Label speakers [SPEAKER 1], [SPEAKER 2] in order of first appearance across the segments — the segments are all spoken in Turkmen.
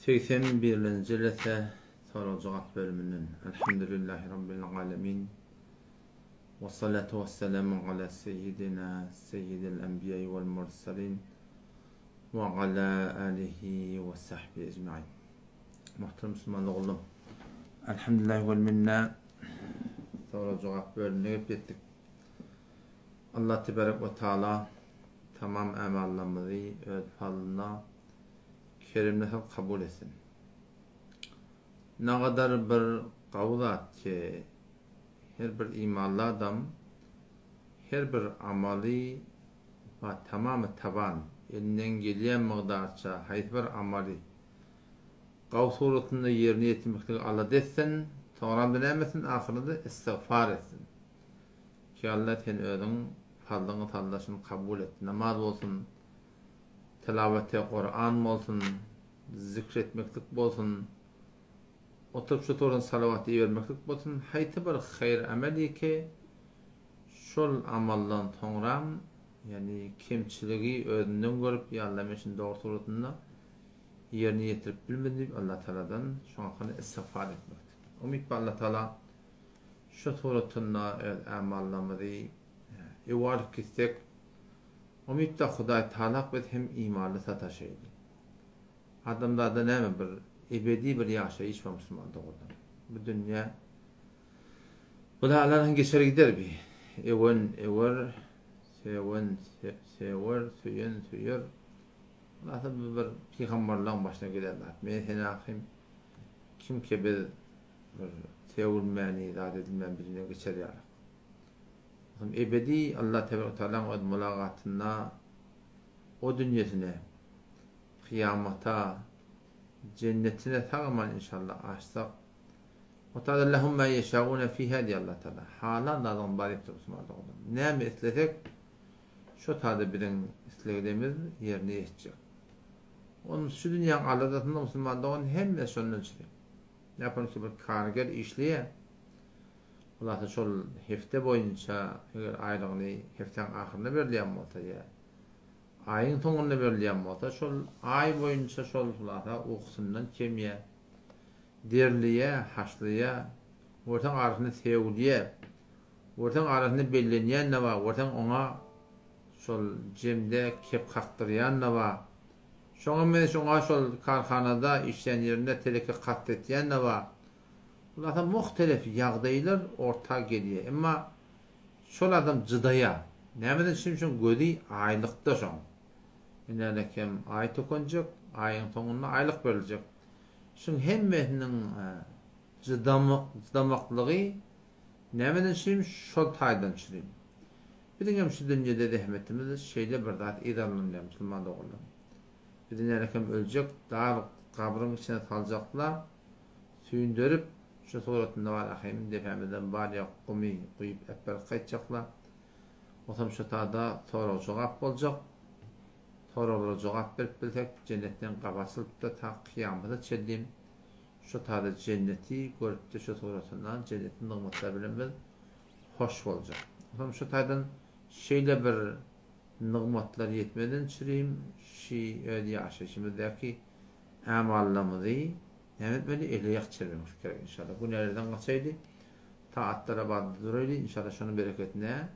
[SPEAKER 1] 81-nji jelese sorag-jogap bölüminden. Elhamdülillahi Rabbil alemin. Ve salatu ve selamu ala seyyidina seyyidil enbiya vel mursalin ve ala alihi ve sahbihi ecmain. Muhterem Müslüman oğlum. Elhamdülillahi vel minna. Sorag-jogap bölümine gelip ýetdik. Allah tebarek we taala tamam ämallarymyzy öz fazlyna, keremine salyp kabul etsin. Nagadar bir gawy zat ki, her bir imanly adam her bir amaly ba tamamy taban, elinden gelýän mygdarça haýsy bir amaly gawy suratynda ýerine ýetirmekligi alada etsin, soňramda näme etsin, ahyrynda istigfar etsin. Ki Alla sen özüň fazlyňy salla şuny kabul et. Namaz bolsun, tilawaty Kuran bolsun, zikr etmeklik bolsun, oturyp şu turan salawat ibermeklik bolsun, haýsy bir haýyr amel ki şol amaldan soňram ýagny kemçiligi özünden görüp ýa Alla men şuny dogry suratynda ýerine ýetirip bilmedim diýip Allah Tagaladan şoň hakynda istigfar etmekdir. Umyt bar Allah Tagala Şu suratynda öz ämallarymyzy öe alyp gitsek, umytda Hudaý Taala biz hem imanly sataşaýly. Adamzada näme bir ebedi bir ýaşaýyş bar musulman dogrudan. Bu dünýä bu da Allanyň geçer gider bi. Ewen ewer, sewen sewer, söýen söýer. Hulasa bu bir pygamberleň başyna gelen zat. Men sen ahym kimki biz Bir sögülmäni, zat edilmän bizden geçer ýaly. Onsoň ebedi Allah tebarek we taalaň öz mulagatynda o dünýesine, kyýamata, jennetine sag-aman inşallah aşsak, o taýda lehum ma ýeşaune fiha diýýär Allah taala. Halan zadyň bar diýipdir musulman doganlar. Näme islesek, şo taýda biziň isleglerimiz ýerine ýetjek. Onuň şu dünýäň aladasynda musulman dogan hemmesi şondan çykyp. Ýapynky bir karger işleýär. Hulasa şol hepde boýunça eger aýlygyny hepdäň ahyrynda berilýän bolsa ýa aýyň soňunda berilýän bolsa şol aý boýunça şol hulasa ukusyndan kemýär. Derleýär, haşlaýar. Görseň arasynda sögülýär. Görseň arasynda bellenýän-de bar, görseň oňa şol jemde kep kakdyrýan-da bar. Şoňa meňzeş oňa şol karhanada işleýän ýerinde teleke kast etýän-de bar. Hulasa muhtelef ýagdaýlar orta gelýär. Emma şol adam jydaýar. Nämeden üçin şoň gözi aýlykda şoň. Ine-ine kem aý tökenjek, aýyň soňunda aýlyk beriljek. Şuň hemmesiniň jydamak, jydamaklygy nämeden üçin şol taýdan üçin. Biziň hem şu dünýede zähmetimiz şeýle bir zat yzarlanýar musulman doganlar. Bizi nälekem öljek dar gabryň içine saljakla süýnderip şu suratynda bar ahym depämizden bar ýok gumy guýup äpberip gaýtjakla. Osam şu tada sorag jogap boljak. Soraglara jogap berip bilsek jennetden gapy açylypda ta kyýamata çenli şu tada jenneti görüpde şu suratynda jennetiň nygmatlary bilen biz hoş boljak. Onsoň şu taýdan şeýle bir nygmatlar ýetmeden çürim şi öz ýaşaýşymyzdaky ämallarymyzy näme etmeli ele ýak çermemiz gerek inşallah. Günälerden gaçaýly, taatlara bagly duraýly inşallah şonuň bereketine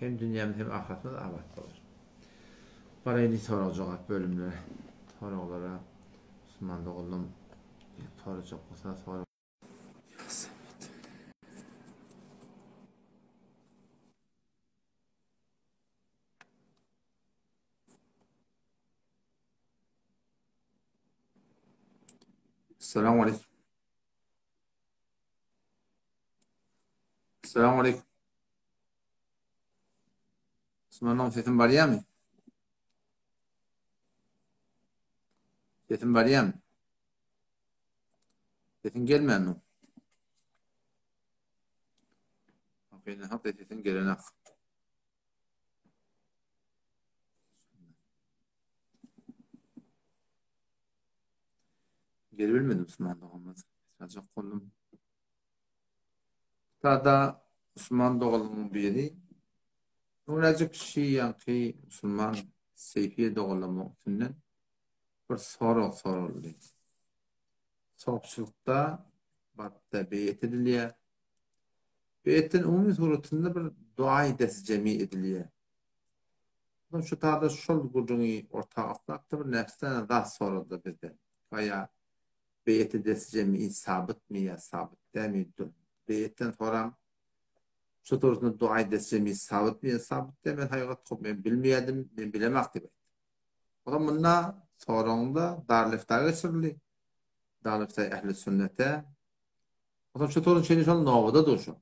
[SPEAKER 1] hem dünýämiz hem ahyretimiz abat bolar. Baraýly sorag jogap bölümine soraglara Usman doganlarym sorajak bolsa sorag Assalamu alaikum. Assalamu alaikum. Osmanyň sesim barýarmy? Sesim barýarmy? Sesiň gelmänmi? Hakyny hak sesiň gelenak. Gelebilmedim Usman doganymyz. Sacak boldum. Tada Usman doganymyň biri Öňräjik şi ýaňky musulman Seýfiýe doganlamyň üstünden bir sorag soraldy. Sopçylykda barypda beýet edilýär. Beýetden umumy suratynda bir duaý destjemi edilýär. Ondan şu taýda şol gürrüňi orta oklapdy bir näçe sany zat soradylar bizden. Gaýa beýeti destjemi sabytmy ýa sabyt dälmi? Beýetden soraň şu suratynda duaý destjemi sabytmy ýa sabyt dälmi? Men haýygat hop men bilmeýärdim, men bilemak diýip aýtdym. Olam munda soragyňda Darülifta geçirildi. Darülifta ähli sünnete. Olam şu toruň şeýle şol nowada dur şu.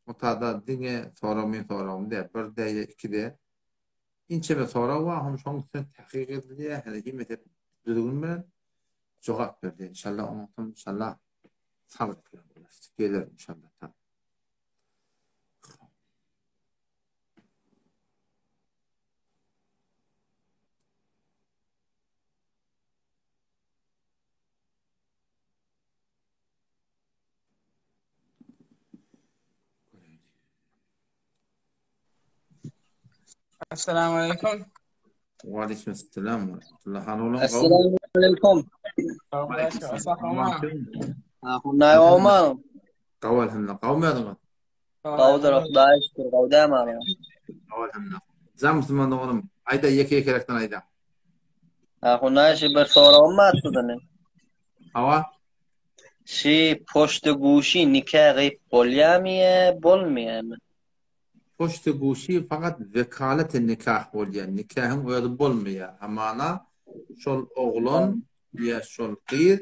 [SPEAKER 1] Otada diňe sorag men soragym däl. Bir de ýa iki de. Inçeme sorag bar, hem şoň üstüne tahkyk edilýär, hany hemme düzgün bilen jogap berdi. Inşallah oňa inşallah sabyr etmeli bolar. Geler inşallah.
[SPEAKER 2] Assalamu alaikum.
[SPEAKER 1] Wa alaikum assalam wa rahmatullah. Hany olam
[SPEAKER 3] Assalamu alaikum. Hunday olmaly.
[SPEAKER 1] Gaw elhamdülillah. Gaw mädiňiz?
[SPEAKER 3] Gawdyr, Hudaýa şükür, gaw dämi aga?
[SPEAKER 1] Gaw elhamdülillah. Jan musulman doganym, aýda ýeke ýekerekden aýda.
[SPEAKER 3] Ha, Hudaý şu bir soragym bar sizden.
[SPEAKER 1] Hawa.
[SPEAKER 3] Şi poçta guşy nika gyýyp bolýamy ýa bolmaýamy?
[SPEAKER 1] Poçta guşy fakat wekalete nikah bolýar. Nikahyň özi bolmaýar. Hamana şol oglan ýa şol gyz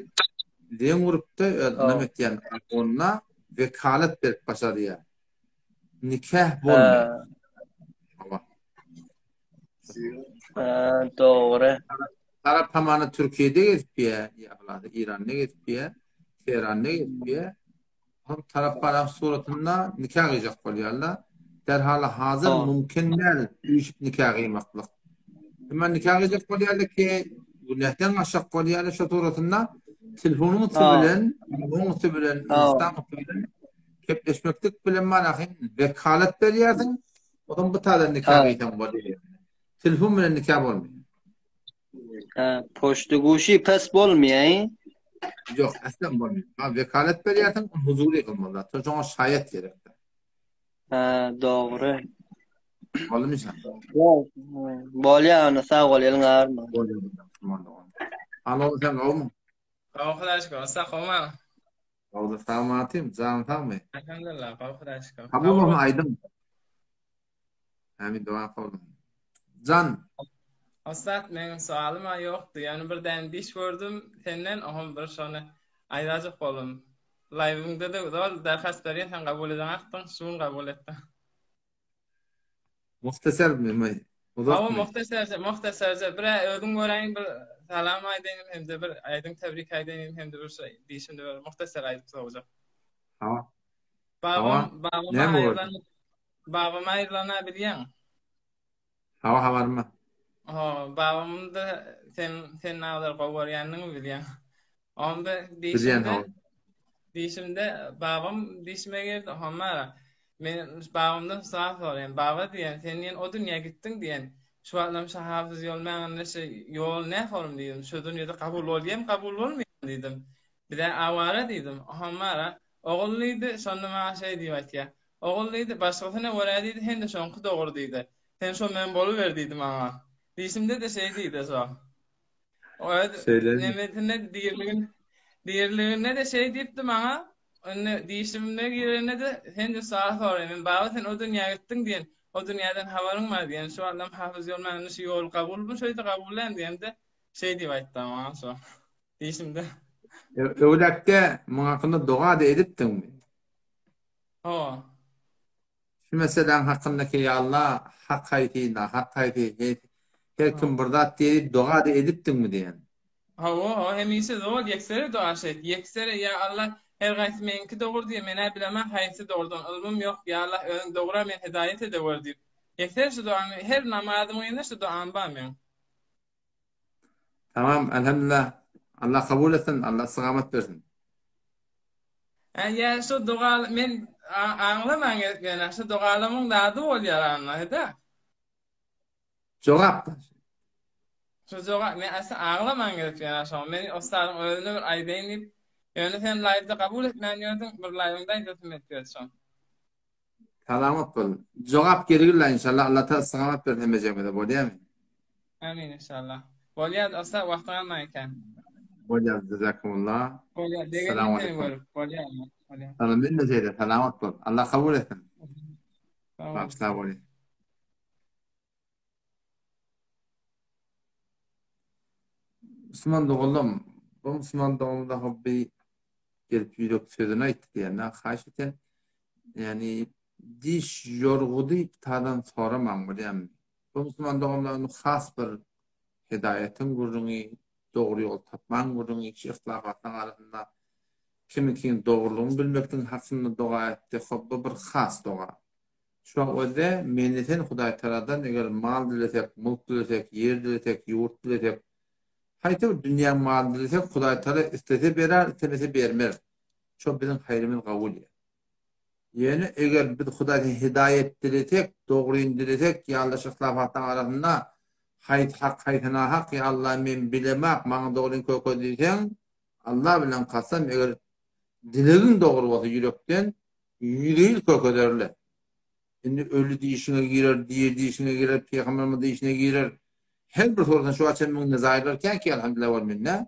[SPEAKER 1] zeň urupda öz ynam etýän oglunyna wekalet berip başarýar. Nikah bolmaýar. Hawa.
[SPEAKER 3] Ha, dogry.
[SPEAKER 1] Tarap hamana Türkiýede gezip ýa, ýa halasa Iranda gezip ýa, Tehranda gezip ýa. Hom tarap baran suratynda nikah gyýjak bolýarlar. Derhal hazır mümkin däl üýşüp nikah gyýmaklyk. Emma nikah gyýjak bolýarlar ki, günähden gaçjak bolýarlar şo suratynda telefonyň üsti bilen, onuň üsti bilen, instaň üsti bilen gepleşmeklik bilen manahy wekalat berýärsiň. Onuň bu taýdan nikah gyýsaň bolýar. Telefon bilen nikah bolmaýar.
[SPEAKER 3] Ha, poçta guşy pes bolmaýar.
[SPEAKER 1] Ýok, aslan bolmaýar. Ha, wekalet berýärsiň, ony huzury kylmaly. Şoňa şaýat gerek.
[SPEAKER 3] Ha, dogry.
[SPEAKER 1] Boldumy sen?
[SPEAKER 3] Bolýar, onda sag bol, eliň agyrma.
[SPEAKER 1] Bolýar. Alo, sen gowmy?
[SPEAKER 2] Gowy, Hudaýa şükür. Sag gowmy?
[SPEAKER 1] Gowda sag matym, janyň sagmy?
[SPEAKER 2] Elhamdülillah, gowy Hudaýa şükür.
[SPEAKER 1] Kabul bolsun aýdym. Amin doga kabul. Jan.
[SPEAKER 2] Ussat meniň soalym a ýokdy. Ýöne bir däne diş gördüm senden, oňam bir şony aýdajak boldum. Laýwyňda-da zol derhast berýän sen kabul edeňakdyň, şu gün kabul etdim.
[SPEAKER 1] Muhtasarmy?
[SPEAKER 2] Uzakmy? Hawa, muhtasarja, muhtasarja. Bir özüň göräýiň bir salam aýdaýyn hem-de bir aýdyň tebrik aýdaýyn hem-de bir şu diýşimde bir muhtasar aýdyp sowjak.
[SPEAKER 1] Hawa.
[SPEAKER 2] Babam, babam aýrylan, babam aýrylana bilýäň.
[SPEAKER 1] Hawa, habarym bar.
[SPEAKER 2] Hawa, babamda sen sen näler gowy görýändigiňi bilýän. Onda diýşimde diýşimde babam diýşime geldi, homara. Men babamdan sual soraýan. Baba diýen, sen diýen o dünýä gitdiň diýen. Şu wagtlam şu hafyz ýol mäňinde şu ýol ne forum diýdim. Şu dünýede kabul bolýam, kabul bolmaýam diýdim. Bize awara diýdim. Homara. Ogul diýdi, şonda maňa şeý diýip aýtýar. Ogul diýdi, başgasyna görä diýdi, sen-de şoňky dogry diýdi. Sen şo men boluber diýdi maňa. Diýşimde-de şeý diýdi şo. Öz nemesinde diriligin diriliginde-de şeý diýipdi maňa. Indi diýşimde girende-de sen-de saňa soraýyn. Men baba sen o dünýä gitdiň diýen, o dünýäden habaryň bar diýen. Şu adam Hafyz ýol maňa şu ýoly kabulmy şeýdi kabul däl diýende şeý diýip aýtdy maňa şo. Diýşimde.
[SPEAKER 1] Öwlekde muň hakynda doga-da edipdiňmi?
[SPEAKER 2] Hawa.
[SPEAKER 1] Şu meseläň hakyndaky ýa Allah hak haýsy, nahak haýsy, her kim bir zat diýdi, doga-da edipdiňmi diýen.
[SPEAKER 2] Hawa, hawa, hemişe zol ýeksere doga şeýt. Ýeksere ýa Allah her gaýsy meňki dogry diýe, men-ä bilemok haýsy dogrudygyny, ylmym ýok, ýa Allah özüň dogra meni hidaýat edewer diýip. Ýeksere şu dogany her namazymyň ýanynda şu dogam bar meň.
[SPEAKER 1] Tamam, elhamdülillah. Allah kabul etsin, Allah istigamat bersin.
[SPEAKER 2] Hä, ýa şu doga men aňlaman gerek ýöne şu dogalamyň zady bolýar anna heda.
[SPEAKER 1] Jogap.
[SPEAKER 2] Şu jogap men asla aglaman gerek ýöne şo men ussadyň özüne bir aýdaýyn diýip. Ýöne sen live-da kabul etmän ýördüň, bir live-yňda aýdasym gelip ýör şo.
[SPEAKER 1] Salamat bol. Jogap geligillä inşallah. Allah Taala sagamat bersin hemmejemize bolýamy?
[SPEAKER 2] Amin inşallah. Bolýar dosta wagtyňy almaý eken.
[SPEAKER 1] Bolýar jazakumullah.
[SPEAKER 2] Bolýar begendim seni görüp. Bolýar. Bolýar.
[SPEAKER 1] Salam men de şeýle salamat bol. Allah kabul etsin. Sag bol. Musulman doganlarym, bu musulman doganymyza hobby gelip ýürek sözüni aýtdy diýende, haýyş etýän, ýagny diş ýorgudy tadan soramaň bolýarmy? Bu musulman doganlar has bir hidaýatyň gürrüňi, dogry ýol tapmaň gürrüňi, şu yhtilafatlaryň arasynda kimiňkiň dogrulygyny bilmekligiň hakynda doga etdi, hobby bir has doga. Şoň özi meni sen Hudaý Tagaladan eger mal dilesek, mulk dilesek, ýer dilesek, ýurt dilesek, haýsy bir dünýäň malyny dilesek, Hudaý Tagala islese berer, islemese bermez. Şo biziň haýrymyz gabul ýer. Ýöne eger biz Hudaýdan hidaýat dilesek, dogryny dilesek, ýa Allah şu yhtilafatlaryň arasynda haýsy hak, haýsy nahak, ýa Allah men bilemak, maňa dogryny kökez diýseň, Allah bilen kasam eger dilegiň dogry bolsa ýürekden, Ýüzüýüz kökezerler. Indi öli dişiňe girer, diri dişiňe girer, pygamberimiz dişine girer. Her bir soradan şu wagt çenli muň nezairleri kän ki elhamdülillah ol mende.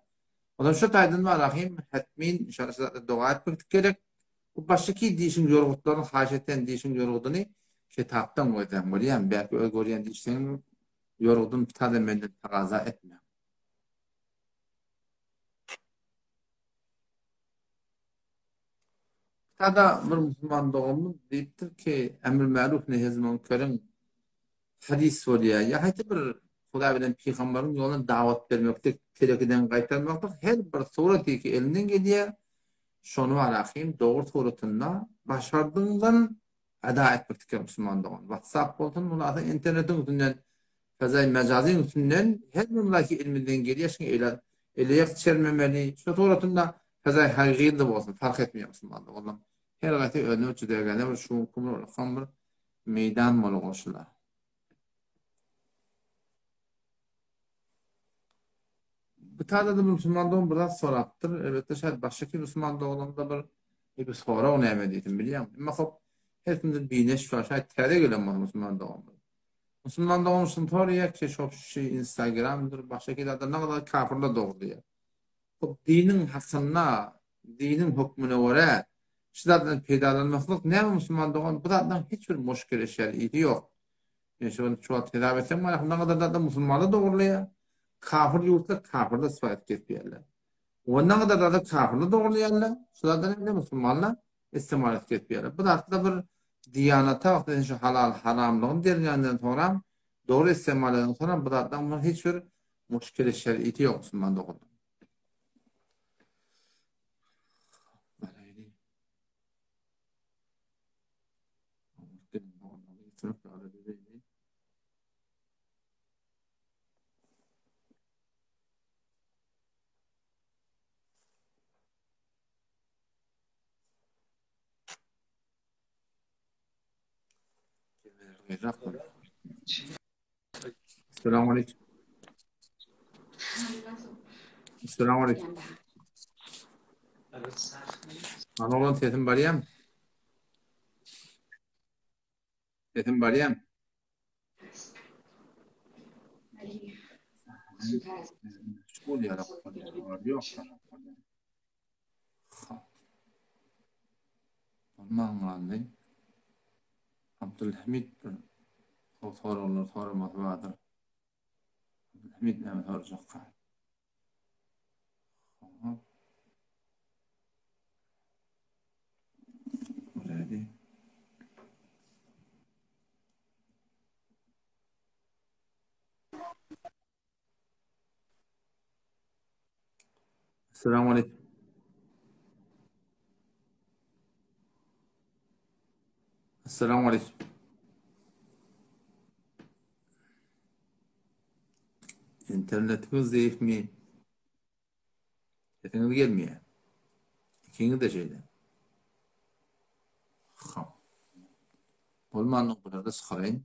[SPEAKER 1] Ondan şu taýdan bar rahim hetmin inşallah şu zatlara doga etmeklik gerek. Bu başyki dişiň ýorgutlaryny haýyş etseň dişiň ýorgudyny kitapdan gözläň bolýamy? Belki öz görýän dişiň ýorgudyny tutada menden tagaza etme. Sada bir musulman doganymyz diýipdir ki, Emr märuf nehez münkeriň hadys bolýar. Ýa haýsy bir Hudaý bilen pygamberiň ýoluna dawat bermeklik, telekiden gaýtarmaklyk her bir suraty ki elinden gelýär, şony barahym dogry suratynda başardygyňdan eda etmeklik gerek musulman dogan. WhatsApp bolsun, mundan internetiň üstünden Fezaý mejazyň üstünden her bir mülaki elimizden gelýär şuny eýle eleýek çermemeli. Şu suratynda fezaý hagygy-da bolsun, fark etmeýär musulmanlar. Olam her gaýsy özüne bir jüdegäne bir şu kumur ulkan bir meýdan bolup goşular. Bu taýda da musulman dogan bir zat sorapdyr. Elbetde şaýat başga musulman doganlarda bir bir sorag näme diýsin bilýäňmi? Emma hop her kimde bineş bar. Şaýat täze gelen bolsa musulman doganlar. Musulman dogan şuny soraýar ki, şo şu Instagramdyr, başga zatlar ne kadar kafirler dogry diýýär. Bu diniň hakynda, diniň hökmüne görä şu zatdan peýdalanmaklyk näme musulman dogan bu zatdan hiç bir muşkile şer'i ýok. Yani şu şu wagt hesap etseň bar, ne kadar zatlar musulmanlar dogrulayar. Kafir ýurtlar kafirler sypat kesýärler. Ondan kadar zatlar kafirler dogrulayarlar. Şu zatlar hem musulmanlar istimal edip kesýärler. Bu zatlar bir diýanata wagtda sen şu halal haramlygyny derňänden soňra dogry istimal edenden soňra bu zatlaryň hiç bir muşkile şer'i ýok musulman doganlar. Assalamu alaikum. Assalamu alaikum. Ana oglan sesim barýamy? Sesim barýamy? Şul ýarak bolýar. Ýok. Bolman galdy. Abdülhamid bir soraglar soramasy bardyr. Abdülhamid näme sorajakka? Hop. Ready. Assalamu alaikum. Assalamu alaikum. Internetiňiz zeýifmi? Sesiňiz gelmeýär. Ikiňiz de şeýle. Hop. Bolmanlyk bularda çykaraýyn.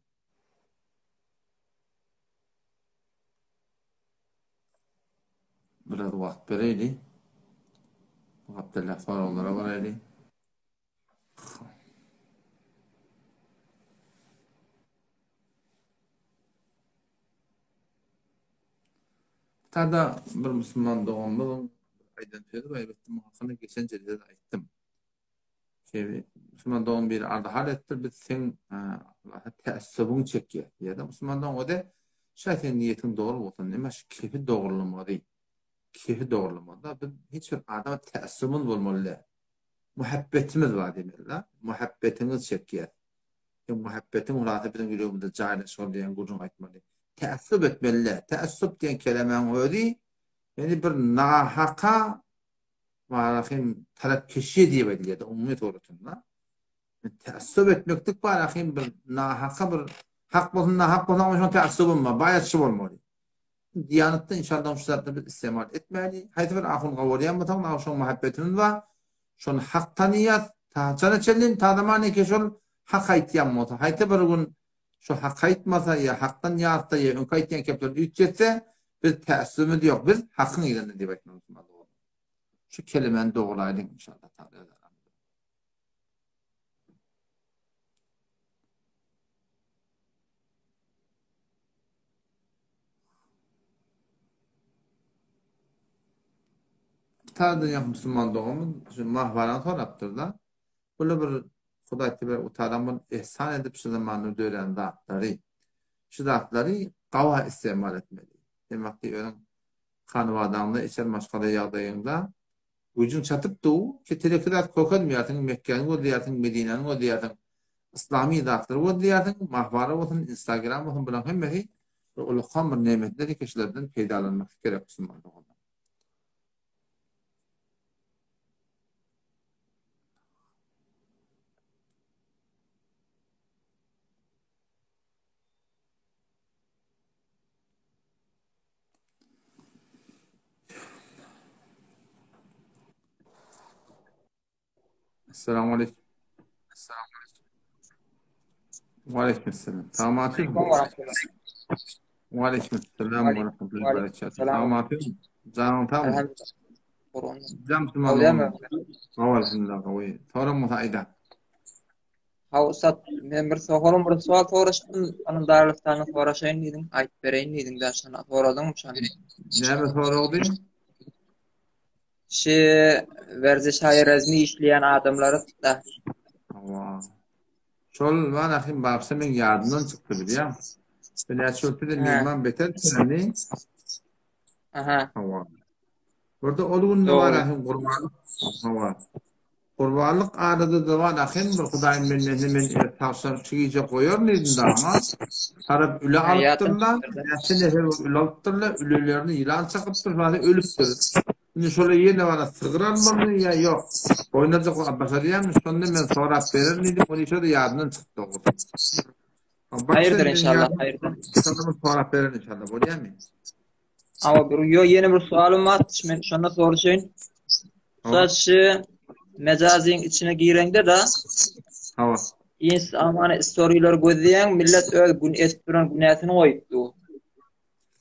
[SPEAKER 1] Biraz wagt bereýli. Gapdalda soraglara baraýly. Tada bir musulman doganymyzyň aýdan sözi bar, elbetde muň hakynda geçen jelsede aýtdym. Şeýle musulman dogan biri ardy-hal etdir, biz seň tässubyňy çekýäs diýýär-de. Musulman dogan o-da, şaý seň niýetiň dogry bolsun, emma şu kefi dogrulamaly. Kefi dogrulamaly-da, biz hiç bir adama tässubymyz bolmaly däl. Muhabbetimiz bar diýmeli-de. Muhabbetiňizi çekýäs. Seň muhabbetiň hulasa biziň ýüregimizde jaýlaşyr diýen gürrüň aýtmaly. Tässup etmeli däl. Tässup diýen kelemäň özi, ýagny bir nahaka Barahym tarapkeşi diýip aýdylýar umumy suratynda. Täessüp etmeklik barahym bir nahaka bir hak bolsun nahak bolsun ama şoň täessübim bar. Baýatçy bolmaly. Diýanatda inşallah şu zatlary biz istemal etmäli. Haýsy bir ahun gawarýan bolsak, na şoň muhabbetimiz bar. Şony hak tanyýas. Ta haçana çenli ta zamany ki şol hak aýtýan bolsa, haýsy bir gün şu hak aýtmasa ýa hakdan ýarsa ýa öňki aýtýan keplerini üýtgetse, biz täessübimiz ýok. Biz hakyň yzynda diýip aýtmaly. Şu kelimäni dogry aýdyň inşallah taala öz aramyzda. Tarzdan ýa musulman doganymyz şu mahwarany sorapdyr da. Bular bir Hudaý tebarek we taala bir ihsan edip şu zamanda dörän zatlary. Şu zatlary gawa istemal etmeli. Sen wagty özüň Hanybadaňda içer maşgala ýagdaýyňda güýjüň çatyp dur, ki teleki zat kökelmeýärsiň, Mekgäni gözleýärsiň, Medinäni gözleýärsiň, yslamy zatlary gözleýärsiň, mahwara bolsun, instagram bolsun bularyň hemmesi bir ullakan bir nemetler eken şulardan peýdalanmak gerek musulman doganlar. Assalamu aleykum. Wa aleyküm selam. Salamatym. Wa aleyküm selam we rahmetullahi we berekatuh. Salamatym. Janyň sag. Jam tuman. Elhamdülillah gawy. Soran bolsa aýda.
[SPEAKER 2] Haw ussat, men bir sohalym bir sual soraşdym, onuň Darülüftany soraşaýyn diýdim, aýdyp bereýin diýdim da şony soradyňmy şony?
[SPEAKER 1] Näme soragdy?
[SPEAKER 2] Şi werziş-haýy rezmi işleýän adamlary da.
[SPEAKER 1] Hawa. Şol bar ahim bagşa meň ýadymdan çykdy bilýäň. Ben näçe ötdi myhman beter çenli.
[SPEAKER 2] Aha.
[SPEAKER 1] Hawa. Burada ol günde bar ahim gurbanlyk. Hawa. Gurbanlyk arada da bar ahim bir Hudaýyň bendesine men ert agşam şu gije goýaryn diýdim dagyma. Tarap üle alypdyrlar. Näçe nefer bolup üle alypdyrlar. Ülelerini ýylan çakypdyr, şonda ölüpdir. Indi şola ýene bana sygyr almalymy ýa ýok? Goýnajak başarýarmy? Şonda men sorap bererin diýdim. Ol işe-de ýadymdan çykdy dogrusy.
[SPEAKER 2] Haýyrdyr inşallah, haýyrdyr.
[SPEAKER 1] Şonda men sorap bererin inşallah. Bolýarmy?
[SPEAKER 2] Awa bir ýo ýene bir sualym bar, men şonda soraşaýyn. Saçy mejazyň içine gireňde da
[SPEAKER 1] Hawa.
[SPEAKER 2] Ins amany istoriýalar gözleýän millet öz gün edip duran günäsini goýup dur.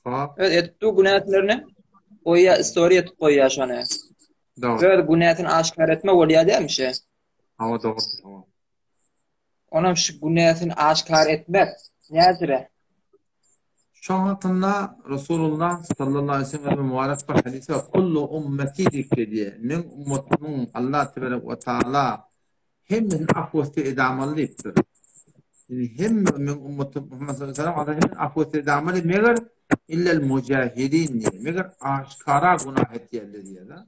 [SPEAKER 1] Ha.
[SPEAKER 2] Öz edip dur günäslerini goýýa istoriýa edip goýýa şony.
[SPEAKER 1] Dogry.
[SPEAKER 2] Öz günäsini aşgär etme bolýa dälmişe.
[SPEAKER 1] Hawa dogry. Hawa.
[SPEAKER 2] Onam şu günäsini aşgär etmek näzire?
[SPEAKER 1] Şoň hakynda Resulullah sallallahu aleýhi we sellem mübarek bir hadysy bar. Kullu ummeti diýip gelýär. Meň ummatymyň Allah tebarek we taala hemmesini afw etse edamaly diýipdir. Ýani hemme meň ummatym Muhammed sallallahu aleýhi we sellem Allah hemmesini afw etse edamaly meger illel mujahidin diýýär. Meger aşkara günah etýärler diýýär.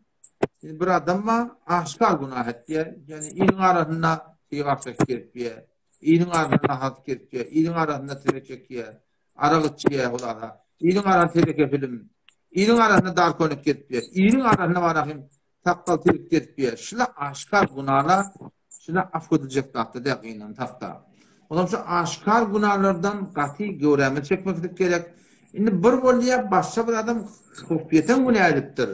[SPEAKER 1] Indi bir adam bar, aşkar günah etýär. Ýani iliň arasynda sigar çekýär, iliň arasynda nahar kesýär, iliň arasynda tire çekýär, arak içýär, hulasa. Iliň arasynda teleke film, iliň arasynda dar könek gezipýär, iliň arasynda barahym sakgal tirip gezipýär. Şular aşkar günahlar, şular af ediljek zatlar däl gynansak-da. Onsoň şu aşkar günahlardan gaty göwrämizi çekmeklik gerek. Indi bir bolýar, başga bir adam hupýeten günä edipdir.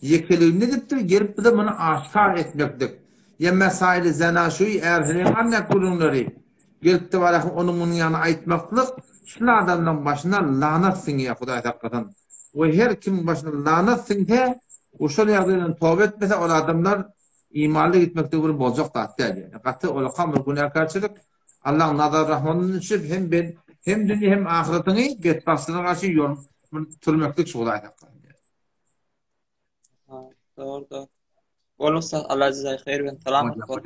[SPEAKER 1] Ýekeliginde edipdir, gelip bize muny aşkar etmeklik. Ýa mesaili zenaşuýy är-heleýiň alnak gürrüňleri gelipdi barahym onuň munuň ýaly aýtmaklyk şul adamlaň başyna lanat siňýär Hudaý saklasyn. We her kimiň başyna lanat siňse we şol ýagdaýdan toba etmese ol adamlar. Imanly gitmekde bir boljak zat däl ýani. Gaty olakan bir günäkärçilik. Allaň nazar rahmatyndan düşüp hem ben hem dünýe hem ahyratyňy betbagtçylyga garşy ýol sürmeklik şu Hudaý saklasyn.
[SPEAKER 2] Ha, dogry, dogry. Bol ussat, Allah jazaý haýyr bersin. Salamat bol.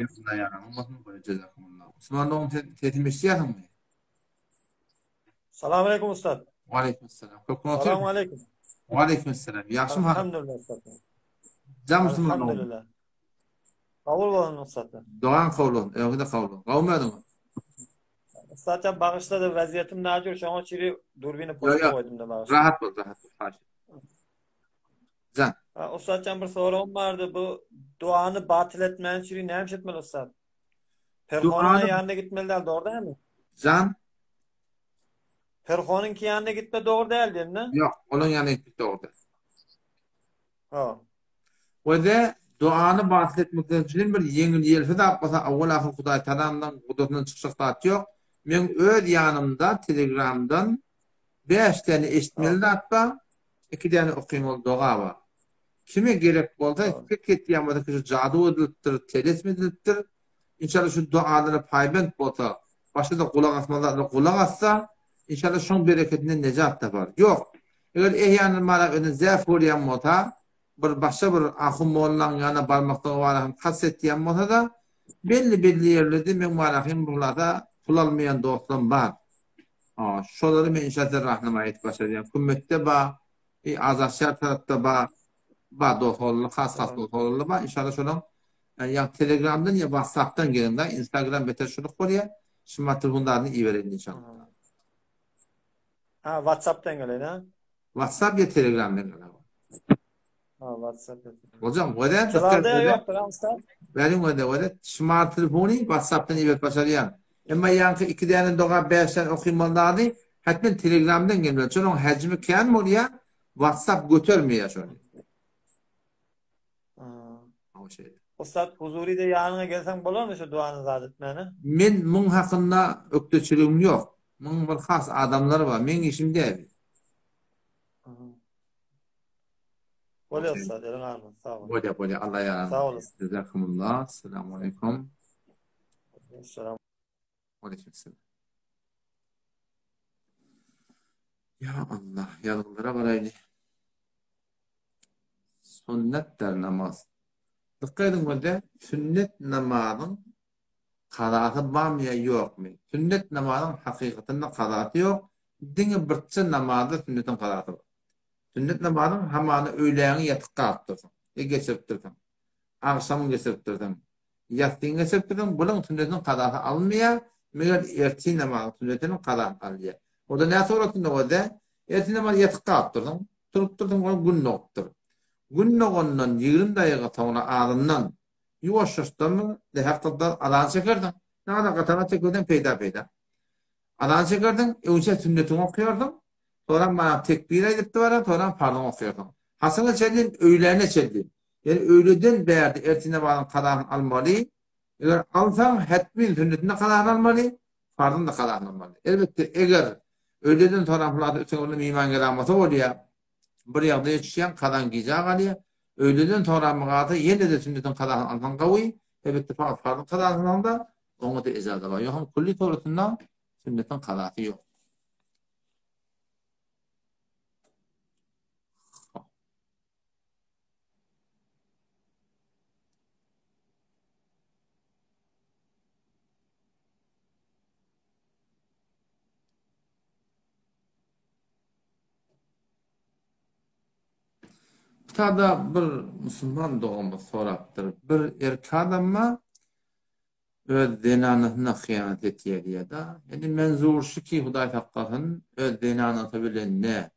[SPEAKER 1] Usman dogan sen sesimi eşidýärsiňmi?
[SPEAKER 4] Salam aleyküm ussat.
[SPEAKER 1] Aleyküm selam. Köp gün
[SPEAKER 4] Salam aleyküm.
[SPEAKER 1] Aleyküm selam. Ýagşymy?
[SPEAKER 4] Elhamdülillah ussat.
[SPEAKER 1] Jam Usman.
[SPEAKER 4] Elhamdülillah. Kabul bolsun ussat.
[SPEAKER 1] Dogan kabul bolsun. Öňki de kabul bolsun. Gowmy özüň?
[SPEAKER 4] Ussat jan bagyşla da waziyetim najur şoňa çiri durbini poçta goýdum da bagyşla.
[SPEAKER 1] Rahat bol, rahat bol. Haýyş. Jan.
[SPEAKER 4] Ha, ussat jan bir soragym bardy. Bu duany batyl etmän üçin näme etmeli ussat? Perhonyň ýanyna gitmeli däl, dogry dälmi?
[SPEAKER 1] Jan.
[SPEAKER 4] Perhonyňky ýanyna gitme dogry däl diýende?
[SPEAKER 1] Ýok, onuň ýanyna gitmek dogry däl.
[SPEAKER 4] Ha.
[SPEAKER 1] We de duany batyl etmekden üçin bir ýeňil-ýelpi zat bolsa, awwal-ahyr Hudaý Tagamdan gudratyndan çykjak zat ýok. Meň öz ýanymda Telegramdan bäş däne eşitmeli zat bar, iki däne okymaly doga bar. Kime gerek bolsa, pikir etýän bolsa ki şu jadu edilipdir, telesm edilipdir, inşallah şu dualara paýbent bolsa, başga-da gulak asmaly zatlara gulak assa, inşallah şoň bereketinden nejat tapar. Ýok, eger ehýanan mara özüni zäf görýän bolsa, bir başga bir ahun mollaň ýanyna barmaklygy bara hem kast etýän bolsa-da, belli-belli ýerlerde meň barahym bulasa pul almaýan dostlarym bar. Şolary men inşallah size rahnama edip başarýan. Kümmetde bar, E Azatşar tarapda ba ba dost bolly has has dost bolly ba inşallah şonuň ýa Telegramdan ýa WhatsAppdan geliň da Instagram beter şuluk bolýar. Şuma telefon zadyny ibereýin inşallah.
[SPEAKER 4] Ha WhatsAppdan geleýin ha.
[SPEAKER 1] WhatsApp ýa Telegramdan geliň.
[SPEAKER 4] Ha WhatsApp.
[SPEAKER 1] Hocam göre
[SPEAKER 4] Çalarda ýokdur ha usta.
[SPEAKER 1] Beriň göre göre smart telefony WhatsAppdan iberip başarýan. Emma ýaňky iki däne doga bäş däne okymaly zady hetmen telegramdan gelmeli. Şonuň hajmy kän bolýar, WhatsApp götermeýär şony.
[SPEAKER 4] O şeýle. Ussat Huzuride ýanyňa gelseň bolarmy şu duany zat etmäne?
[SPEAKER 1] Men muň hakynda ökdeçiligim ýok. Muň bir has adamlary bar. Meň işim däl.
[SPEAKER 4] Bolýar ussat, eliň armyny, sag bol.
[SPEAKER 1] Bolýar, bolýar. Allah ýaran.
[SPEAKER 4] Sag bol.
[SPEAKER 1] Jazakumullah. Assalamu alaykum.
[SPEAKER 4] Salam.
[SPEAKER 1] Aleyküm Ya Allah, ýazgylara garaýly. Sünnetdir namaz. Dikkat ediň bolda, sünnet namazyň kazasy barmy ýa ýokmy? Sünnet namazyň hakykatynda kazasy ýok, diňe birçe namazda sünnetiň kazasy bar. Sünnet namazyň hamana öýläňi ýatyk galypdyrsyň, ýa geçiripdirsiň, agşamyň geçiripdirsiň, Ýassyny geçiripdirsiň, bulaň sünnetiniň kazasy alynmaýar, meger ertir namazyň sünnetiniň kazasy alynýar. O-da nä suratynda bolsa, ertir namazy ýatyp galypdyrsyň, turupdyrsyň, ol gün dogupdyr. Gün dogandan 20 daýyga soňra azyndan ýuwaş-ýuwaşdan bir zäher gyzdan azan çekersiň. Näme gataga çekilseň peýda-peýda. Azan çekersiň, öňçe sünnetiňi okaýarsyň, soňra mana tekbir aýdyp durar, soňra parzyňy okaýarsyň. Haçana çenli? Öýläne çenli. Ýöne öýleden bärde ertir namazyň kazasyny almaly. Eger alsaň, hetmin sünnetini-de kazasyny almaly, farzyny-da kazasyny almaly. Elbetde, eger öýleden soňra pulady üstüňe bir myhman geläýmese bolýar. Bir ýagdaýa düşýäň, kazaň gijä galýar. Öýleden soňra galsa, ýene-de sünnetiň kazasyny alsaň gowy. Elbetde, fakat farzyň kazasyny alsaň-da, oňa-da ejaza bar. Ýogsam külli suratynda sünnetiň kazasy ýok. Kitada bir musulman doganymyz sorapdyr. Bir erkek adamma öz zenanasyna hyýanat etýär diýýär-de. Indi menzur şu ki, Hudaý saklasyn, öz zenanasy bilen ne,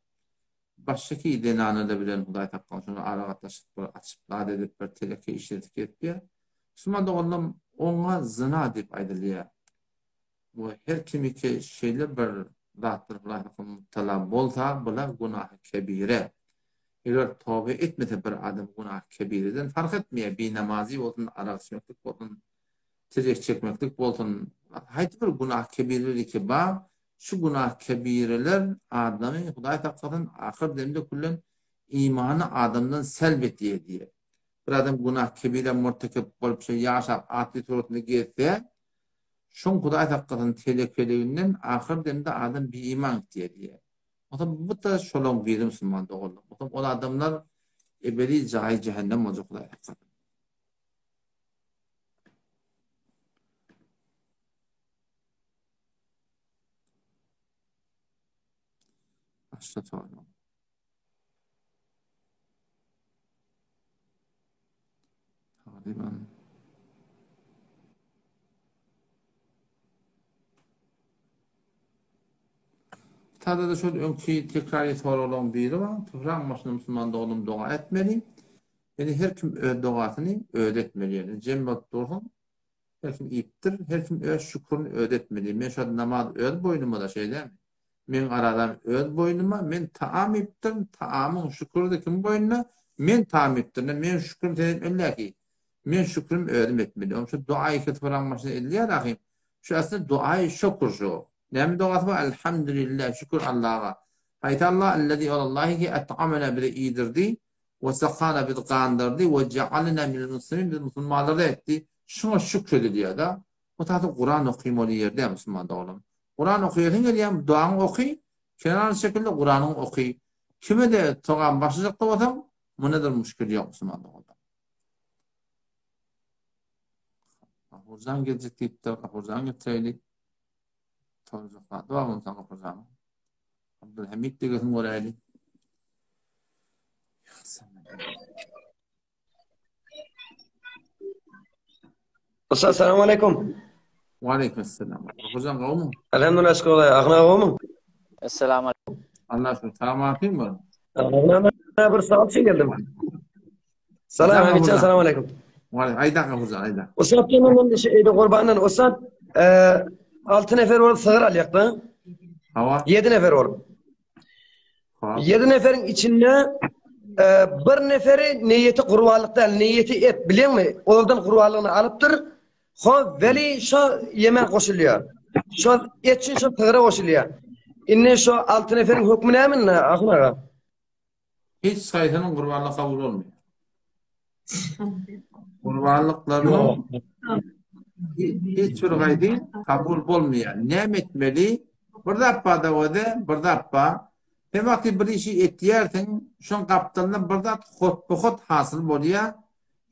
[SPEAKER 1] başga ki zenana-da bilen Hudaý saklasyn, şony aragatnaşyk bir açyp, zat edip, bir teleke işledip gezipýär. Musulman doganlarym, oňa zyna diýip aýdylýar. We her kimiki şeýle bir zatlar Hudaý saklasyn mubtala bolsa, bular günahy kebire. Eger toba etmese bir adam günah kebireden fark etmeýär, binamazy bolsun, arak içmeklik bolsun, tirýek çekmeklik bolsun, haýsy bir günah kebireler ki bar, şu günah kebireler adamy Hudaý saklasyn ahyr demde küllen imany adamdan selb etýär diýýär. Bir adam günah kebire murtekip bolup şeý ýaşap atly suratynda gezse, şoň Hudaý saklasyn telekeliginden ahyr demde adam biiman gitýär diýýär. Onsoň bu-da şolaň biri musulman doganlar. Onsoň ol adamlar ebedi jaýy jähennem boljak Hudaý saklasyn. Başga sorag. Tagryban. Sada-da şol öňki tekrary soraglaryň biri bar. Topragyň başynda musulman doganym doga etmeli. Ýöne her kim öz dogasyny özi etmeli. Ýöne jem bolup dursuň, Her kim iýipdir, her kim öz şükürini özi etmeli. Men şo namaz öz boýnuma-da şeýdämi? Meň arazam öz boýnuma, men taam iýipdirin, taamyň şüküri-de kimiň boýnuna? Men taam iýipdirin, meň şükrüm sen etmeli däki. Men şükrüm özüm etmeli. Onuň üçin duaýy ketfaraň başynda edilýär ahym. Şu aslynda duaýy şükür şu. Näme dogasy bar? Elhamdülillah, şükür Allaha. Haýsy Allah? Ellezî ol Allahy ki et'amena bizi iýdirdi, We sakana bizi gandyrdy, we jealena minel muslimin bizi musulmanlardan etdi. Şuňa şükür edilýär-de. Bu taýda Kuran okymaly ýer däl musulman doganlarym. Kuran okaýasyň gelýärmi, duaňy oky, kenara çekil-de Kuranyňy oky. Kime-de togam başlajak-da bolsaň, munda-da müşkil ýok musulman doganlar. Gapurjan geljek diýipdir, Gapurjan getireýli. Sorajak zady bar bolsa Gapurjanyň. Abdülhamid degesin göräýli.
[SPEAKER 3] Usta assalamu aleykum.
[SPEAKER 1] Wa aleykum assalam. Hocam gowmy?
[SPEAKER 3] Elhamdülillah şükür Allah'a. Agna gowmy?
[SPEAKER 5] Esselamu aleykum.
[SPEAKER 1] Allah şükür. Salamatyn mı?
[SPEAKER 3] Agna bir saat için geldim. Salam Hamidjan, salam aleykum.
[SPEAKER 1] Wa aleykum. Ayda hocam, ayda.
[SPEAKER 3] Usta men şey gurbandan usta 6 nefer bolup sygyr alýak da.
[SPEAKER 1] Hawa.
[SPEAKER 3] 7 nefer bolup. 7 neferiň içinde e, bir neferi niýeti gurbanlyk däl, niýeti et, bilýäňmi? Ozaldan gurbanlygyny alypdyr. Ho, weli şo ýeme goşulýar. Şo et üçin şo sygyra goşulýar. Indi şo 6 neferiň hökmi näme indi, Ahun aga?
[SPEAKER 1] Hiç haýsynyň gurbanlygy kabul bolmaýar. Gurbanlyklarynyň hiç bir gaýdy kabul bolmaýar. Näme etmeli? Bir zat bar da özi, bir zat bar. Sen wagty bir işi etýärsiň, şoň gapdalyndan bir zat hotba-hot hasyl bolýar.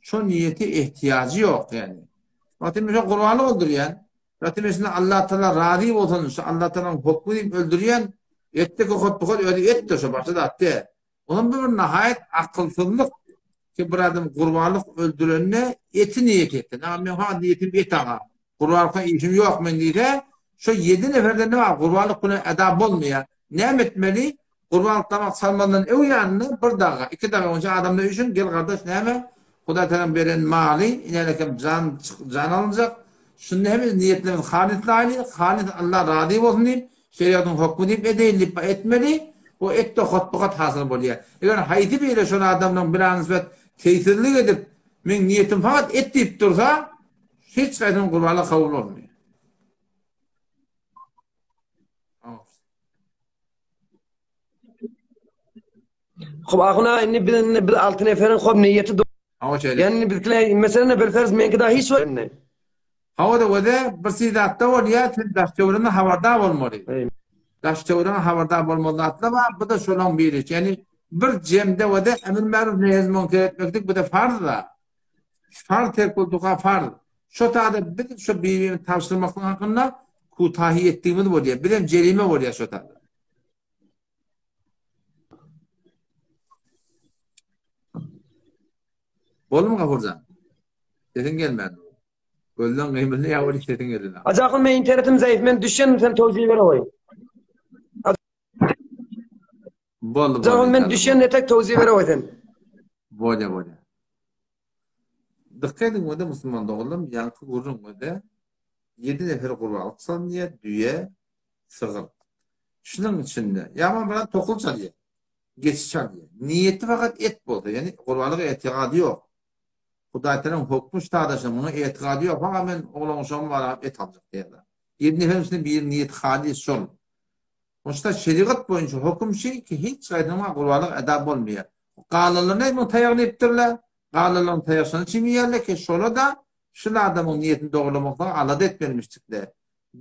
[SPEAKER 1] Şo niýete ehtiýajy ýok ýagny. Wagty men şo gurbanlyk öldürýän, Wagty men şunda Allah Taala razy bolsun, şu Allah Taalanyň hukmy diýip öldürýän, etdeki hotba-hot özi etdir şo başga zat däl. Onam bu bir nahaýat akylsyzlyk ki bir adam gurbanlyk öldürende eti niýet etsin. Aga men ha niýetim et aga. Gurbanlykdan işim ýok men diýse, şo ýedi neferden ne bar gurbanlyk bilen eda bolmaýar. Näme etmeli? Gurbanlyk damak çalmazdan öň ýanynda bir daga, iki daga onça adamlar üýşüň, gel gardaş näme? Hudaý tagaň beren maly, inälekem jan jan alynjak. Şunda hem niýetlerimiz halyslaýly, halys Allah razy bolsun diýip, şerigatyň hokmy diýip edeýin diýip etmeli. O et-de hotba-hot hasyl bolýar. Eger haýsy biri şol adamlaryň bilanysbet teýsizlik edip, meň niýetim fakat et diýip dursa, hiç haýsynyň gurbanlygy kabul bolmaýar.
[SPEAKER 3] Hop ahuna indi biz indi biz altı neferiň hop niýeti
[SPEAKER 1] Hawa şeýle.
[SPEAKER 3] Yani bizkiler mesela bir ferz meňki daha hiç var indi.
[SPEAKER 1] Hawa da öze bir sidatda bolýar, sen daş töwereginden habardar bolmaly. Daş töwereginden habardar bolmaly zatlar bar, bu da şolaň biri. Yani bir jemde öze emir maruf nehy münker etmeklik bu da farz da. Farz terk bolduka farz. Şo tada biz şo birbirini tabşyrmaklyk hakynda kutahi etdigimiz bolýar. Biz hem jerime bolýar şo tada. Boldumy Gafurjan? Sesiň gelmän. Gözleň gymyldy ýa weli sesiň geldi.
[SPEAKER 3] Ajakun men internetim zayıf men düşen sen towziýe bere goý.
[SPEAKER 1] Boldy boldy.
[SPEAKER 3] Ajakun men düşen etek towziýe bere goý sen.
[SPEAKER 1] Bolýa bolýa. Dykgat ediň wede musulman doganlarym ýaňky gürrüň wede ýedi nefer gurbanlyk çalynýar düýe sygyr. Şunuň içinde ýa bir adam tokly çalýar geçi çalýar niýeti fakat et bolsa ýagny gurbanlyga etigady ýok. Hudaýtalaň hokmy ştadaşa muňa etigady ýok fakat men oglan uşagym bar et aljak diýýär. Ýedi neferiň içinde biri niýeti halys şol. Onşda şerigat boýunça höküm şi ki hiç gaýdynyňa gurbanlyk eda bolmaýar. Galanlar näme muň taýagyny iýipdirler? Galanlaryň taýakşyny çim iýerler ki, şola-da şul adamyň niýetini dogurlamakdan alada etmelimişdikle,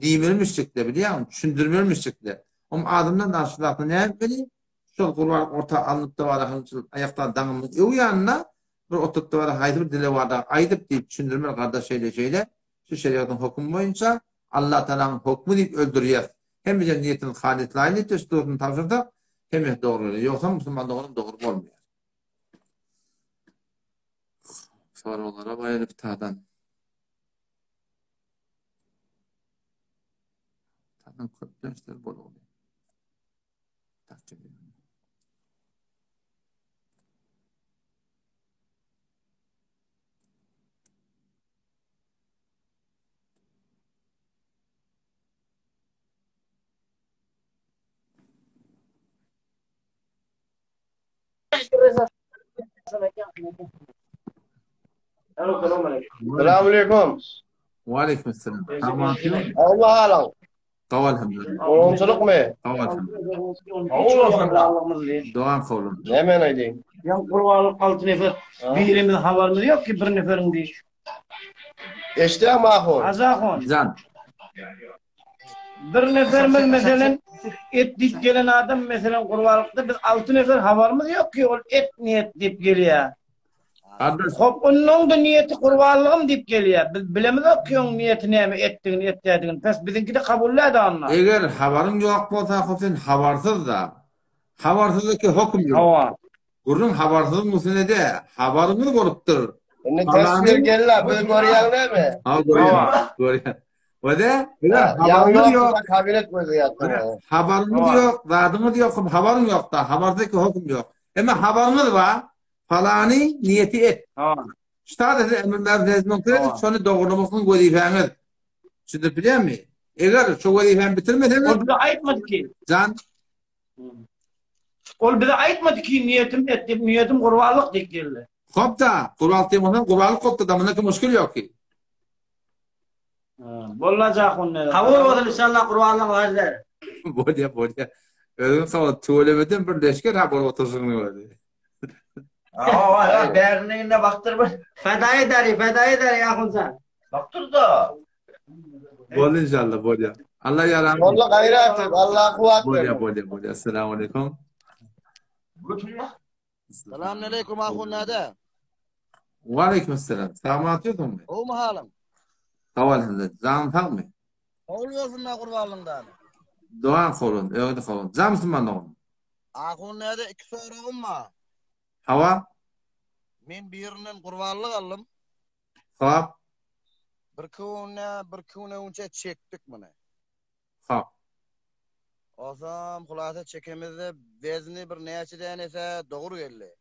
[SPEAKER 1] diýmelimişdikle, bilýäňmi, düşündirmelimişdikle. Oň adyndan da şu zatny näme etmeli? Şol gurbanlyk orta alnyp-da bara hymçyl aýakdan daňymyň öň ýanynda bir oturyp-da bara haýsy bir dilewarda aýdyp diýip düşündirmeli, gardaş şeýle-şeýle, şu şerigatyň hökümi boýunça Allatagalaň hökmi diýip öldürýäs. Hemmejem niýetini halys laýyn etdi, şu durusyny tabşyrsak, hemmesi dogry bolar. Ýogsam musulman doganym dogry bolmaýar. Soraglara baýaly pitadan. Pitadan köplençler boldy.
[SPEAKER 6] Salam aleykum.
[SPEAKER 1] Wa aleykum assalam. Tamam.
[SPEAKER 6] Allah halyň.
[SPEAKER 1] Sag elhamdülillah.
[SPEAKER 6] Gowumçylykmy?
[SPEAKER 1] Sag elhamdülillah. Dogan kowlum.
[SPEAKER 6] Näme aýdaýyn?
[SPEAKER 7] Ýa gurbanlyk 6 nefer. Birimiz habarymyz ýok ki bir neferiň diýiş.
[SPEAKER 6] Eşdýäňmi ahun?
[SPEAKER 7] Azahon.
[SPEAKER 1] Jan.
[SPEAKER 7] Bir neferimiz meselen et diýip gelen adam meselen gurbanlykda biz 6 nefer habarymyz ýok ki ol et niýet diýip gelýär.
[SPEAKER 1] Gardaş.
[SPEAKER 7] Hop onuň da niýeti gurbanlygym diýip gelýär. Biz bilemizok ki onuň niýeti näme etdigini etdädigini. Pes biziňki-de kabul däl onda.
[SPEAKER 1] Eger habaryň ýok bolsa hop sen habarsyz da. Habarsyzdaki höküm ýok.
[SPEAKER 7] Hawa.
[SPEAKER 1] Gürrüň habarsyzyň üstüne dä, habaryňyz bolupdyr.
[SPEAKER 6] Indi teswir gel-la, biz görýäň näme?
[SPEAKER 1] Ha, görýän. Görýän. Wede, habaryňyz ýok.
[SPEAKER 6] Kabinet gözü ýatdy.
[SPEAKER 1] Habaryňyz ýok, zadyňyz ýok, habaryň ýok-da, habarsyz höküm ýok. Emma habaryňyz bar, Falany niýeti et. Ştada size emr märuf nehy münker edip, şony dogurlamaklyk wezipäňiz. Düşündirip bilýärmi? Eger şu wezipäni bitirmeseňiz,
[SPEAKER 7] Ol bize aýtmady ki.
[SPEAKER 1] Jan.
[SPEAKER 7] Ol bize aýtmady ki, niýetim et diýip, niýetim gurbanlyk diýip geldi.
[SPEAKER 1] Hop-da, gurbanlyk diýen bolsaň, gurbanlyk bolupdyr-da, munda ki muşkil ýok ki.
[SPEAKER 7] Bolla Jahun nere?
[SPEAKER 3] Kabul bolsun inşallah gurbanlygyň hajylar.
[SPEAKER 1] Bolýa bolýa. Özüň sag ol tüwelemeden bir leşger ha bolup oturşyňy gördü.
[SPEAKER 3] Hawa, bärinliginde bakdyr bir. Feda ederi, feda ederi Ahunjan.
[SPEAKER 6] Bakdyr da.
[SPEAKER 1] Boldy inşallah bolýa. Allah ýaran.
[SPEAKER 6] Boldy gaýrat et. Allah kuwwat bersin.
[SPEAKER 1] Bolýa bolýa bolýa. Assalamu alaykum.
[SPEAKER 8] Salam aleykum ahun nada.
[SPEAKER 1] Wa aleykum assalam. Salamat ýosuňmy?
[SPEAKER 8] Gowmy halyň?
[SPEAKER 1] Sag elhamdülillah. Janyň sagmy?
[SPEAKER 8] Kabul bolsun da gurbanlyňdan.
[SPEAKER 1] Dogan kolun, öňde kolun. Jan musulman dogan.
[SPEAKER 8] Ahun nada iki soragym bar.
[SPEAKER 1] Hawa.
[SPEAKER 8] Men birinden gurbanlyk aldym.
[SPEAKER 1] Hop.
[SPEAKER 8] Bir güne, bir güne önce çekdik muny.
[SPEAKER 1] Hop.
[SPEAKER 8] Osam hulasa çekemizde wezni bir näçe dänese dogry geldi.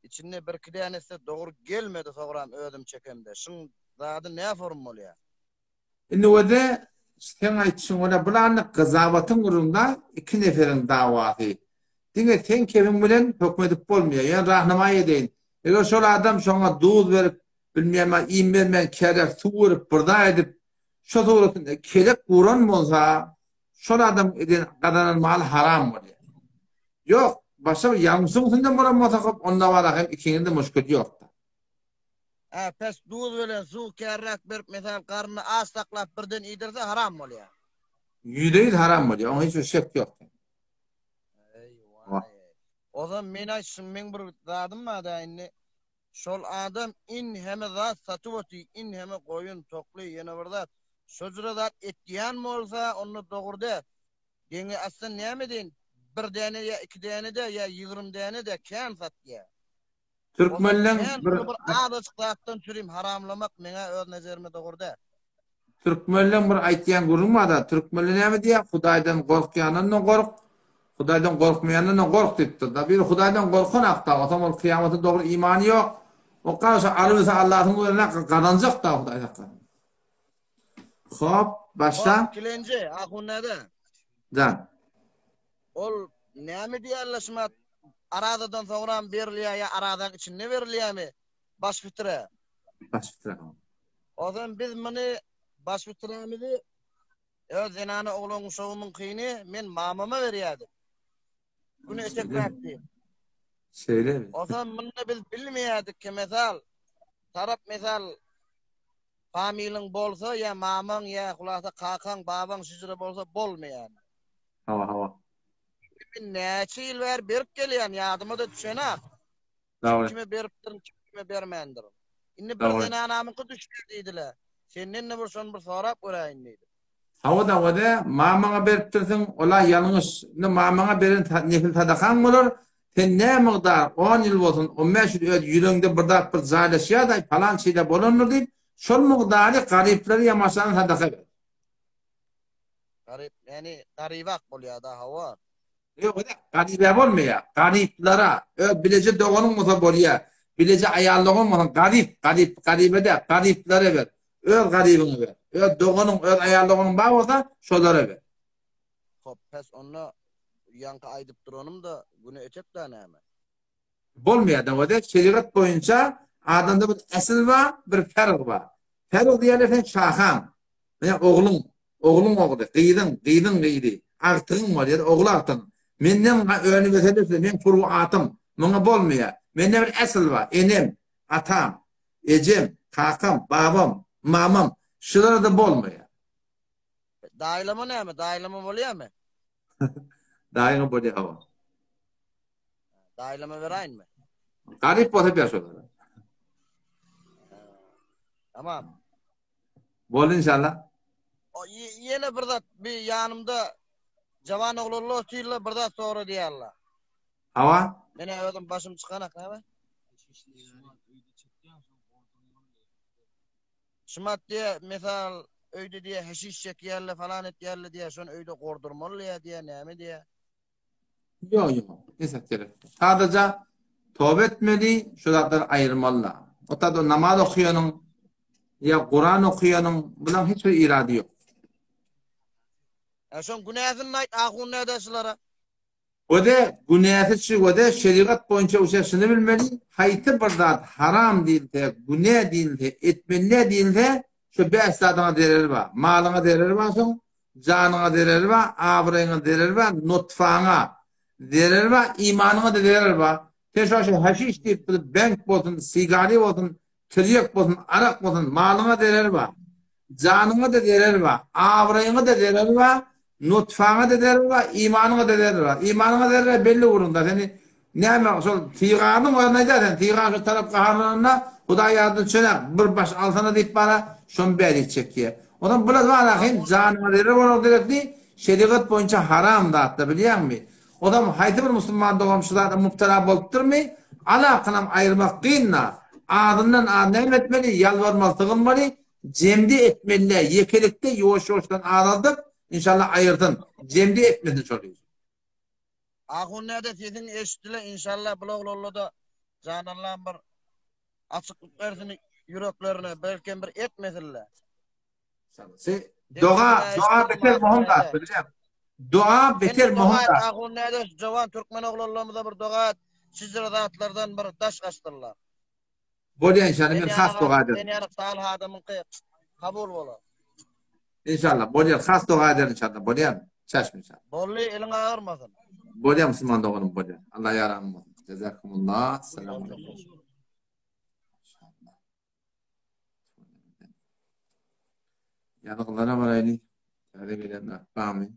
[SPEAKER 8] Içinde birki dänesi dogry gelmedi sogram özüm çekemde. Şuň zady nä form bolýa?
[SPEAKER 1] Indi wede seň aýtşyň görä bulany gyzabatyň gürrüňda iki neferiň dawasy. Diňe seň kebiň bilen höküm edip bolmaýar. Ýöne rahnamaý edeýin. Eger şol adam şoňa duz berip, bilmeýän iým bermän kerek suw berip bir zat edip şo suratynda kelek guran bolsa şol adam eden gazanan maly haram bolýar. Ýok, başga bir ýalňyşlygyň üstünden bolan bolsa hop onda wala hem ikiňizde muşkil ýokda.
[SPEAKER 8] Hä pes duz bilen suw kärräk berip mesal garnyny aç saklap birden iýdirse haram bolýar.
[SPEAKER 1] 100% haram bolýar. Oňa hiç bir şek ýok.
[SPEAKER 8] Eý waý. Ozam men aýtşym meň bir zadym barda indi şol adam in heme zat satyp oty in heme goýun tokly ýene bir zat şo jüre zat etýän bolsa onda dogry däl deňi aslynda näme edeýin bir däne ýa iki däne däl ýa ýigrim däne däl kän satýa.
[SPEAKER 1] Türkmenleň
[SPEAKER 8] bir bir azajyk zatdan çürim haramlamak meňä öz nezerime dogry däl.
[SPEAKER 1] Türkmenleň bir aýtýan gürrüň bar-da, türkmenler näme diýýär, Hudaýdan gorkýandan-da gork, Hudaýdan gorkmaýandan-da gork diýipdir-da. Biri Hudaýdan gorkanakda, otam ol kyýamata dogry imany ýok. O garşy alybilse Allahyň özüne gazanjak-da Hudaý saklasyn. Hop, başla.
[SPEAKER 8] Hop, ikilenji, ahun näde?
[SPEAKER 1] Jan.
[SPEAKER 8] Ol näme diýerler şumat arazadan soňram berilýär ýa arazaň içinde berilýärmi baş fitire?
[SPEAKER 1] Baş fitire.
[SPEAKER 8] Ozan biz muny baş fitirämizi öz zenana oglan uşagymyňkyny men mamama berýärdim. Güne etekläp diýip.
[SPEAKER 1] Şeýlemi?
[SPEAKER 8] Ozan munda biz bilmeýärdik ki mesal tarap mesal familiň bolsa ýa mamaň ýa hulasa kakaň babaň şijire bolsa bolmaýar.
[SPEAKER 1] Hawa hawa.
[SPEAKER 8] Men näçe ýyl bäri berip gelýän ýadyma-da düşenak.
[SPEAKER 1] Dogry.
[SPEAKER 8] Kime beripdirin kim kime bermändirin. Indi bir
[SPEAKER 1] Dogry.
[SPEAKER 8] zenanamyňky düşýär diýdiler. Senden-de bir şony bir sorap göräýin diýdim.
[SPEAKER 1] Hawa-da wada, mamaňa beripdirsiň, ol-a ýalňyş. Indi mamaňa beren nefil sadakaň bolar. Sen nä mygdar, on ýyl bolsun, on bäş ýyl öz ýüregiňde bir zat bir jaýlaşýar-da, palan şeýle bolandyr diýip, şol mygdary garyplara ýamaşana sadaka ber.
[SPEAKER 8] Garyp, ýagny garybak bolýar-da, hawa.
[SPEAKER 1] Ýok, garyba bolmaýar. Garyplara, öz bileje doganyň bolsa bolýar. Bileje aýal dogan bolsa garyp, garyp, garyba däl, garyplara ber. Öz garybyňa ber. Öz doganyň, öz aýal doganyň bar bolsa, şolara ber.
[SPEAKER 8] Hop, pes onda ýaňky aýdyp duranym-da güne etek-dä näme?
[SPEAKER 1] Bolmaýar dawada, şerigat boýunça adamda bir esil bar, bir ferg bar. Ferg diýýärler sen şahaň, ýa ogluň, ogluň ogly, gyzyň, gyzyň gyzy, agtygyň bolýar, ogul agtygyň. Menden önüp ösen meň furuatym, muňa bolmaýar. Mende bir esil bar, enem, atam, ejem, kakam, babam, mamam, şulara-da bolmaýar.
[SPEAKER 8] Daýylama näme, daýylama bolýarmy?
[SPEAKER 1] Daýyňa bolýar hawa.
[SPEAKER 8] Daýylama beräýinmi?
[SPEAKER 1] Garyp bolsa ber şolara.
[SPEAKER 8] Tamam.
[SPEAKER 1] Boldy inşallah.
[SPEAKER 8] O, ýene bir zat, bir ýanymda jawan oglanlar otyrlar, bir zat sora diýýärler.
[SPEAKER 1] Hawa.
[SPEAKER 8] Men özüm başym çykanak näme? Şumat diýe, mesal, öýde diýe heşiş çekýärler falan etýärler diýe, şony öýde gordurmaly diýe, diýe, näme diýe.
[SPEAKER 1] Ýok, ýok, esas gerek. Sadaja toba etmeli, şu zatlary aýyrmaly. O taýda namaz okaýanyň ýa Kuran okaýanyň bulaň hiç bir irady ýok.
[SPEAKER 8] Ä şoň günäsini aýt ahun näde şulara.
[SPEAKER 1] Göze günäsi şu göze şerigat boýunça uşa şuny bilmeli, haýsy bir zat haram diýilse, günä diýilse, etmeli däl diýilse, şu bäş zadyňa zereri bar. Malyňa zereri bar şoň, janyňa zereri bar, abraýyňa zereri bar, nutfaňa zereri bar, imanyňa-da zereri bar. Sen şo şu haşiş diýip bir benk bolsun, sigari bolsun, Tirýek bolsun, arak bolsun, malyňa zereri bar. Janyňa-da zereri bar, abraýyňa-da zereri bar, nutfaňa-da zereri bar, imanyňa-da zereri bar. Imanyňa zereri bar belli gürrüň-da. Seni näme şol syganyň özüni aýdar sen, sygan şu tarap gaharlananda Hudaý ýadyna düşenok, bir baş alsana diýip bara, şony bäri çekýär. Onsoň bular bar hem janyňa zerer bolar gerekli, şerigat boýunça haram zatlar bilýäňmi? Ozam haýsy bir musulman dogan şu zada mubtala bolupdyrmy, alakynam aýyrmak kyn-da. Azyndan az näme etmeli, ýalbarmaly, sygynmaly, jemdi etmeli-dä, ýekelikde ýuwaş-ýuwaşdan azaldyp, inşallah aýyrsyn. Jemdi etmesin şol işi.
[SPEAKER 8] Ahun näde sesiň eşitdile inşallah bul oglanlada jan Allam bir açyklyk bersin ýüreklerine belkem bir etmesinle.
[SPEAKER 1] Se doga, doga beter möhüm zat, bilýän. Doga beter möhüm zat.
[SPEAKER 8] Ahun näde jowan türkmen oglanlarymyza bir doga et, şijre zatlardan bir daş gaçdyrlar.
[SPEAKER 1] Bolýar inşallah men has doga ederim.
[SPEAKER 8] Sen ýaly salyh adamyňky kabul bolar.
[SPEAKER 1] İnşallah bolýar has doga ederim inşallah bolýar. Çaşma inşallah.
[SPEAKER 8] Bolly eliň agyrmasyn.
[SPEAKER 1] Bolýar musulman doganym bolýar. Allah ýaranym bolsun. Jazakumullah. Assalamu alaykum. Ýazgylara baraýly. Täze gelen zat barmy?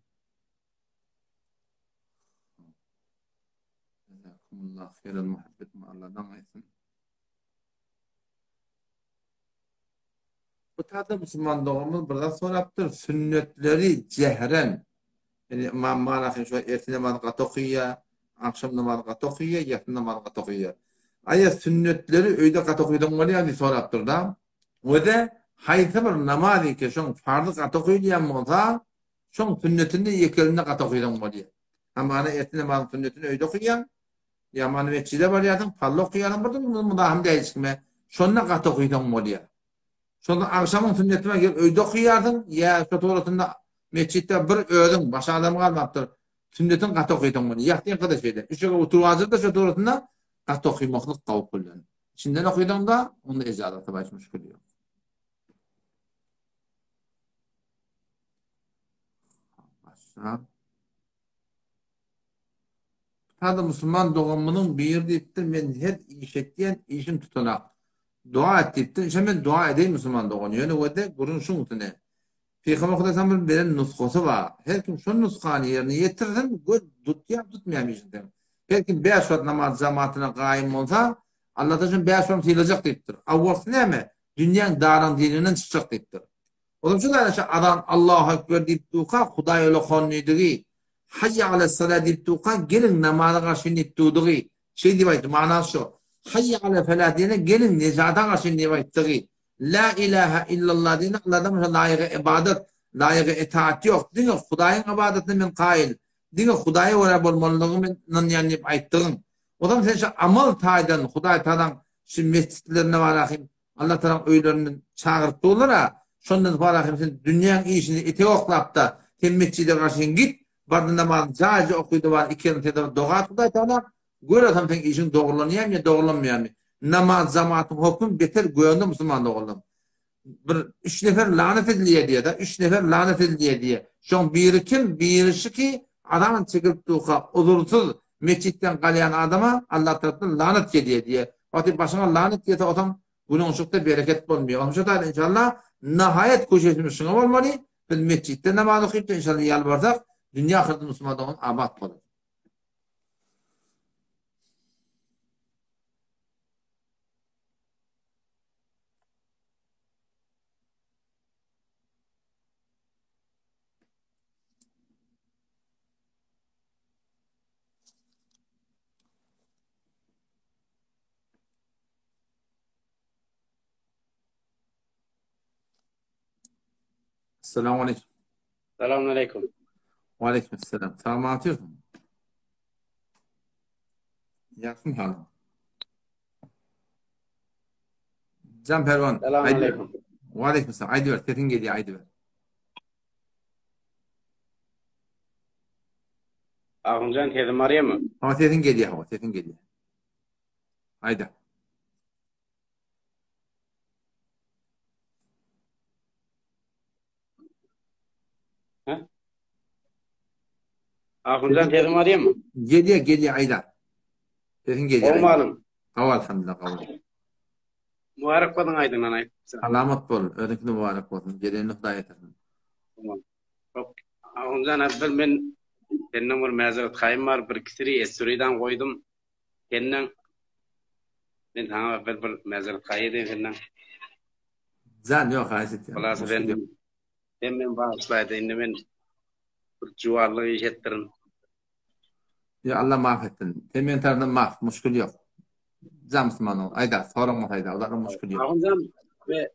[SPEAKER 1] Jazakumullah haýran muhabbetimi Allahdan aýtsyn. Bu taýda musulman doganymyz bir zat sorapdyr. Sünnetleri jehren Ýani Ymam Malik şu ertir namazy gaty okaýar, agşam namazy gaty okaýar, ýatsy namazy gaty okaýar. Aýa sünnetleri öýde gaty okaýsaň bolýar diýip sorapdyr-da. We-de haýsy bir namaz eke şoň farzy gaty okaýylýan bolsa, şoň sünnetini ýeke elinde gaty okaýsaň bolýar. Hamana ertir namazyň sünnetini öýde okaýaň, ýa mana metjide barýarsyň, pally okaýarsyň, bir muzahym däl hiç kime. Şonda gaty okaýsaň bolýar. Şonda agşamyň sünnetine gel öýde okaýarsyň, ýa şo tugrasynda metjitde bir özüň, başga adam galmapdyr. Sünnetiň gaty okaýsaň bolýar. Ýatsyňky-da şeýle. Üçege oturyp şo tugrasynda gaty okamaklyk gowy kylýan. Içinden okaýsaň-da, onda ejazaty bar, hiç müşgil ýok. Başga. Sada musulman doganymyzyň biri diýipdir, men her iş etýän, işim tutanak. Dua et diýipdir. Inşallah men dua edeýin musulman dogan. Ýöne wede gürrüň şuň üstüne. Pygamber Hudaýsamyň beren nusgasy bar. Her kim şol nusgany ýerine ýetirsin, gör tutýar, tutmaýar işini seň. Her kim bäş wagt namaz jamatyna gaýym bolsa, Allahdan şony bäş wagt sylajak diýipdir. Awwalsy näme? Dünýäň daryň dininden çykjak diýipdir. Olam şu zada şu azan Allahu Ekber diýip durka Hudaý ola konnydygy, Haýýa alessala diýip durka geliň namaza garşy diýip durdygy, şeý diýip aýtdy, manasy şu. Haýýa ala felah diýende geliň nejata garşy diýip aýtdygy. La ilaha illallah diýende Allahdan başga laýygy ybadat, laýygy itaat ýok. Diňe Hudaýyň ybadatyna men kaýyl. Diňe Hudaýa görä bolmalydygyny men ynanýan diýip aýtdygyň. Ozam sen şu amal taýdan Hudaý tagalaň şu mesjitlerine barahym Allah tagalaň öýlerinden çagyryp durlar-a, şondan soňra hem sen dünýäň işini etek oklap-da, sen metjide garşy sen git, bar-da namazyny jaýja oky-da bar, iki ýeriň sejde doga et Hudaý tagala, gör otam seň işiň dogrulanýarmy ýa dogrulanmaýarmy. Namaz jamatyň hokmy beter göňde musulman doganlarym. Bir üç nefer lanat edilýär diýýär-de, üç nefer lanat edilýär diýýär. Şoň biri kim? Biri şu ki, azan çekilip durka uzursyz metjitden galýan adama Allah tarapyndan lanat gelýär diýýär. Wagty başyňa lanat gelse otaň günüňşykda bereket bolmaýar. Onuň üçin taýda inşallah nahaýat köşeşimiz şuňa bolmaly. Biz metjitde namaz okyp inşallah ýalbarsak dünýä ahyret musulman dogan abat bolar. Assalamu aleykum.
[SPEAKER 5] Selamun aleyküm.
[SPEAKER 1] Wa aleyküm selam. Salam atıyorsun. Ýagşymy halyň? Jan Perwan.
[SPEAKER 5] Selamun aleyküm.
[SPEAKER 1] Wa aleyküm selam. Aýdyber, sesiň gelýär, aýdyber.
[SPEAKER 5] Ahunjan sesim barýarmy?
[SPEAKER 1] Hawa, sesiň gelýär, hawa, sesiň gelýär. Aýda.
[SPEAKER 5] Hä? Ahunjan sesim barýarmy?
[SPEAKER 1] Gelýär, gelýär, aýda. Sesiň gelýär.
[SPEAKER 5] Gowy malyň.
[SPEAKER 1] Hawa, alhamdulillah, gowy.
[SPEAKER 5] Mübarek bolsun aýdyňdan aýt.
[SPEAKER 1] Salamat bol, özüňki mübarek bolsun. Gelenini Hudaý ýetirsin.
[SPEAKER 5] Ahunjan abdal men senden bir mäzeret haýym bar, bir kisiri esuridan goýdum. Senden men saňa bir bir mäzeret haý edeýin senden.
[SPEAKER 1] Jan ýok haýyş etýän.
[SPEAKER 5] Hulasa sen sen men bagyşlaýda indi men bir juwanlyk iş etdirin.
[SPEAKER 1] Ýa Allah maaf etsin. Sen men tarapdan maaf, muşkul ýok. Jan musulman ol. Aýda, soraň bolsa aýda, uzaryň muşkul ýok.
[SPEAKER 5] Ahunjan we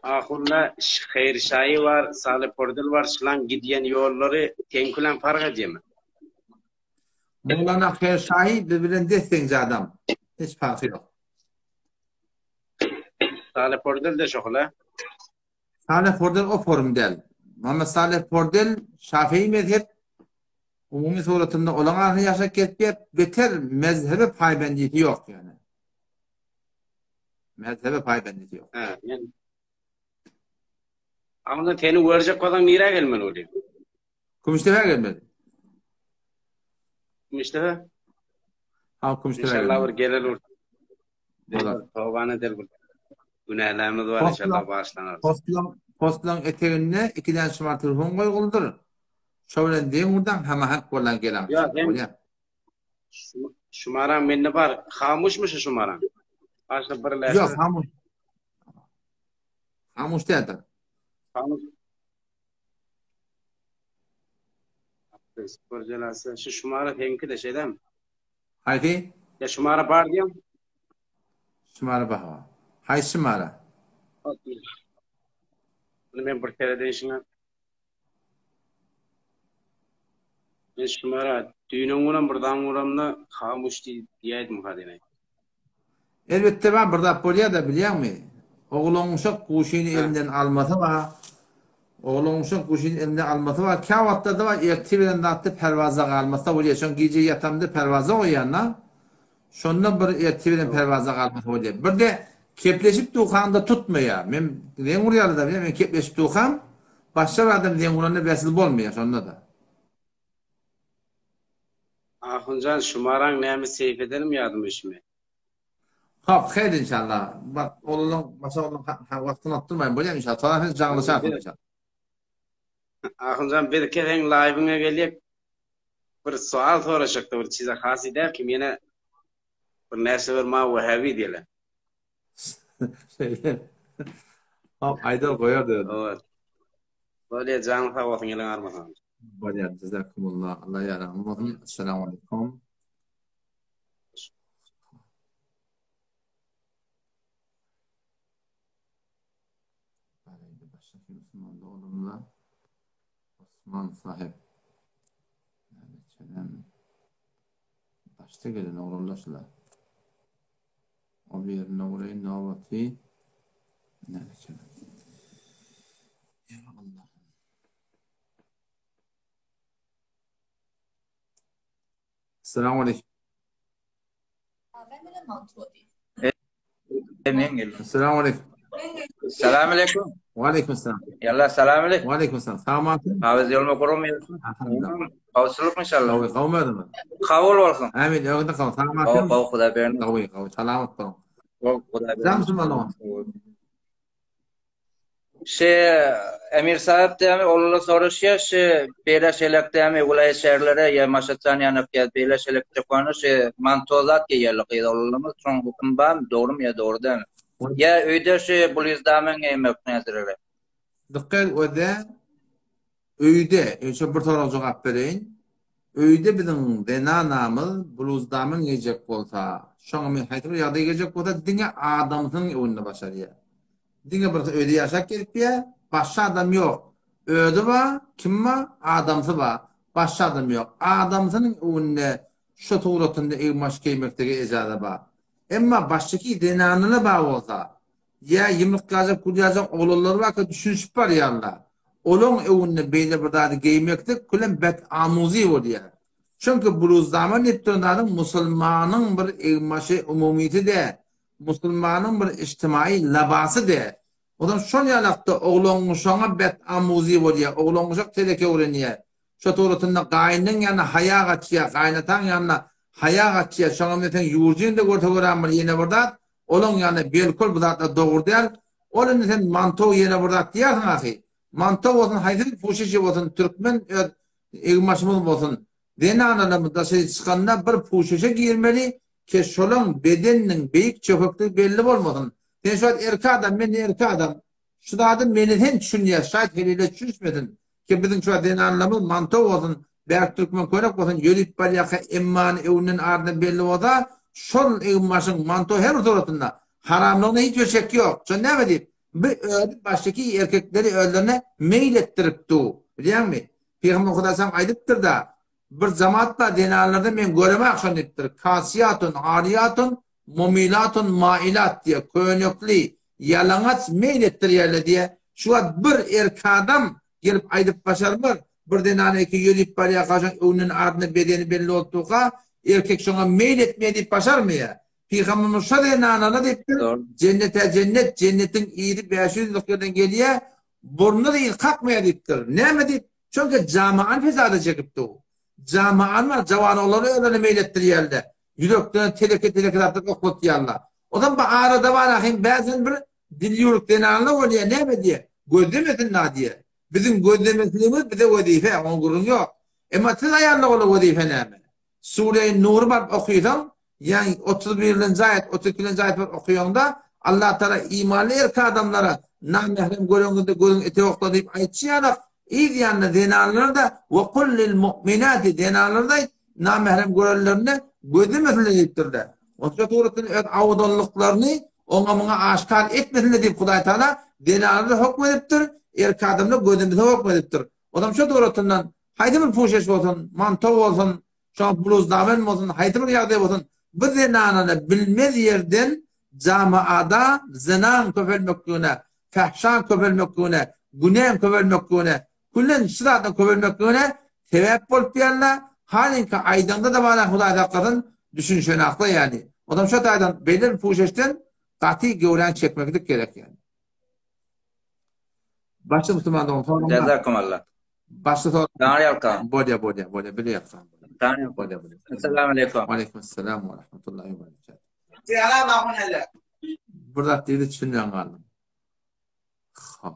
[SPEAKER 5] Ahunla Haýr Şaýy bar, Saly Pordil bar, şulaň gidýän ýollary seňki bilen fark edýärmi?
[SPEAKER 1] Mowlana Haýr Şaýy biz bilen des-deňje adam. Hiç parhy ýok.
[SPEAKER 5] Saly Pordil de şohla.
[SPEAKER 1] Saleh Pordel o forum däl. Muhammed Saleh Pordel Şafii mezhep umumy suratynda olaň arasynda ýaşap gezipýär, beter mezhebe paýbendisi ýok ýöne. Mezhebe paýbendisi ýok.
[SPEAKER 5] Hä, men Aňda seni görjek bolsaň nirä gelmeli bolýar?
[SPEAKER 1] Kümüşdepä gelmeli.
[SPEAKER 5] Kümüşdepä?
[SPEAKER 1] Ha, Kümüşdepä.
[SPEAKER 5] İnşallah bir geler bir. Bolar. Towbany eder bir. Günälerimiz bar inşallah bağışlanar.
[SPEAKER 1] Postlaň, postlaň eteginde iki däne şumar telefon goýguldyr. Şo bilen deň urdaň hamahank bolan gelen.
[SPEAKER 5] Ýa, hem Şumaraň mende bar. Hamuşmy şu şumaraň? Başda bir
[SPEAKER 1] Ýok, hamuş. Hamuş däldir.
[SPEAKER 5] Hamuş. Spor jelası. Şu şumara seňki de şeýdemi?
[SPEAKER 1] Haýsy?
[SPEAKER 5] Ya şumara bar diýen.
[SPEAKER 1] Şumara bar. Haýsy şumara?
[SPEAKER 5] Bunu men bir seredeýin şuna. Men şumara düýnüň günem bir zaň bolamda hamuş diýäýdim hadyna.
[SPEAKER 1] Elbetde bar bir zat bolýada bilýäňmi? Oglanuşak guşyny elinden almasy bar. Oglanuşak guşyny elinden almasy bar. Kä wagtlarda bar ertir bilen zatda perwaza galmasa bolýar. Şoň gije ýatamda perwaza goýýan-da. Şonda bir ertir bilen perwaza galmasa bolýar. Bir-de kepleşip durkaňda tutmaýar. Men zeň urýarlar-da bilýäňmi? Men kepleşip durkam başga bir adam zeň uranda wesl bolmaýar şonda-da.
[SPEAKER 5] Ahunjan şumaraň näme seýf edenim ýadyma düşme.
[SPEAKER 1] Hop, xeyr inşallah. Bak, oglanlaň, başa oglanlaň wagtyny atdyrmaýyn, bolýamy inşallah. Soňra siz jaňlaşarsyňyz inşallah.
[SPEAKER 5] Ahunjan biz seň laýwyňa gelýek. Bir sual soraşakda bir çize has eder kim ýene bir näçe bir ma Wahhabi diýele.
[SPEAKER 1] Şeýle. Hop, aýdar goýar diýdi.
[SPEAKER 5] Owa. Bolýa janyň sag bolsun eliň armasyn.
[SPEAKER 1] Bolýar, jazakumullah. Allah ýaraňyz bolsun. Assalamu alaykum. Osman sahip. Başda gelen oglanlar şular. O bir ýerine guraýyn nobaty. Näme çelim. Ya Allah. Assalamu aleykum.
[SPEAKER 9] Men geldim.
[SPEAKER 1] Assalamu aleykum.
[SPEAKER 9] Salam aleykum.
[SPEAKER 1] Wa aleykum salam.
[SPEAKER 9] Yalla salam aleykum.
[SPEAKER 1] Wa aleykum salam. Sag
[SPEAKER 9] Awiz ýolma gurum ýolsun. Gawçylyk inşallah.
[SPEAKER 1] Gawy, gawmadym.
[SPEAKER 9] Kabul bolsun.
[SPEAKER 1] Amin. Öňde kal.
[SPEAKER 9] Salamat. Gawy, gawy Huda berin.
[SPEAKER 1] Gawy, gawy. Salamat bol.
[SPEAKER 9] Gawy, Huda berin.
[SPEAKER 1] Sen musulman
[SPEAKER 9] Şe Emir sahip dämi olara soraşýar şe beýle şelek dämi welaýat şäherlere ýa Maşatdan ýanak ýa beýle şelek dükany şe manto zat geýýärler gyz oglanlarymyz şoň hukmy barmy dogrymy ýa dogry dälmi ýa öýde şe bluzdamen geýmek näzirere.
[SPEAKER 1] Dykgat öde öýde şo bir sorag jogap bereýin öýde biziň zenanamyz bluzdamen geýjek bolsa şoňa men haýsy bir ýagdaý geljek bolsa diňe adamsynyň öňünde başarýar Diňe bir öýde ýaşap gelipýä, başga adam ýok. Özi bar, kim bar? Adamsy bar. Başga adam ýok. Adamsynyň öňünde şo suratynda egin-baş geýmeklige ejaza bar. Emma başdaky zenanlary bar bolsa, ýa ýumruk ýaljak, gül ýaljak oglanlary barka düşünişip barýarlar. Olaň öňünde beýle bir zady geýmeklik külem bet amuzi bolýar. Çünki bluzdaman diýip duran zadyň musulmanyň bir egin-başy umumysy däl. Musulmanyň bir ijtimaýy labasy de. Ozan şol ýalakda oglangyşaňa bet amuzi bolýa, oglangyşak teleke öwrenýä. Şo suratynda gaýnynyň ýanynda haýa gaçýa, gaýynataň ýanynda haýa gaçýa, şoňa meseň ýurjyny-da görse görän bir ýene bir zat, olaň ýanynda belkol bu zatlar dogry däl. Ol indi sen mantow ýene bir zat diýýärsiň ahy. Mantow bolsun haýsy bir puşişi bolsun türkmen öz egin-başymyz bolsun Zenanalarymyz daşary çykanda bir puşuşa girmeli ke şolaň bedeniniň beýik çökekligi belli bolmasyn. Sen şu wagt erkek adam men erkek adam. Şu zady meni sen düşünýäs şaýt heleýler düşünişmesin. Ke biziň şu wagt zenanlarymyz manto bolsun bärik türkmen köýnek bolsun ýörüp barýaka emmany öňünden ardyna belli bolsa şol egin-başyň manto her bir suratynda haramlygyna hiç bir şek ýok. Şony näme diýip bi özi başdaky erkekleri özlerine meýil etdirip du. Bilýäňmi? Pygamber Hudaýsalam aýdypdyr-da, Bir jemaat bar zenanlarda men göremäk şony diýipdir. Kasiýatun, ariýatun, mumilatun, mailat diýe, köýnekli, ýalaňaç meýil etdirýärler diýe. Şu wagt bir erkek adam gelip aýdyp başarmaz, bir zenana eke ýörüp barýarka şoň öňünden ardyna bedeni belli bolup durka, erkek şoňa meýil etmeýär diýip başarmaýar. Pygamberimiz şo zenanana diýipdir, Jennet-ä jennet, jennetiň yzy 500 ýyllyk ýerden gelýär, Burny yz kakmaýar diýipdir. Näme diýip? Çünki jamaany fesada çekipdi o. Jamaany bar, jawan oglany özlerine meýil etdirýärler. Ýürekden teleke-teleke zatlar oklatýarlar. Ozam bu arada bar ahym bäzen bir dil ýüwrük zenanlar bolýar, näme diýýär? Gözlemesin da diýýär. Biziň gözlemesligimiz bize wezipe, oňa gürrüň ýok. Emma siz aýallara bolan wezipe näme? Sureýi Nury baryp okysaň, ýagny 31-nji aýat, 32-nji aýat baryp okaýaňda, Allah Tagala imanly erkek adamlara namährem göreňizde gözüň ete okla diýip aýtşy ýalak, yz ýanynda zenanlara-da we kul lil mu'minati zenanlara-da aýt, namährem görenlerinde gözlemesinler diýipdir-de. Onça suratynda öz awazanlyklaryny oňa-muňa aşgär etmesinler diýip Hudaý Tagala zenanlara hökm edipdir, erkek adamlara gözlemese hökm edipdir. Onam şo suratyndan Haýsy bir puşeş bolsun, manto bolsun, şoňa bluzdamen bolsun, haýsy bir ýagdaý bolsun, bu zenanany bilmez ýerden jamaada zynaň köpelmekligine, fähşaň köpelmekligine, günäň köpelmekligine, küllen şu zadyň köpelmekligine sebäp bolup ýärler, halyňky aýdaňda-da bana Hudaý saklasyn, düşünişenakda ýaly. Onam şo taýdan beýle bir puşeşden gaty göwräňi çekmeklik gerek ýaly. Başda musulman dogan soragyň bar.
[SPEAKER 9] Jazakumalla.
[SPEAKER 1] Başda sorag.
[SPEAKER 9] Saňa ýalkam.
[SPEAKER 1] Bolýa bolýa bolýa bile ýalkam. Bolýar, bolýar.
[SPEAKER 9] Assalamu aleykum.
[SPEAKER 1] Aleyküm selam we rahmetullahi we berekatuh. Bir zat diýdi düşünmän galdym. Hop.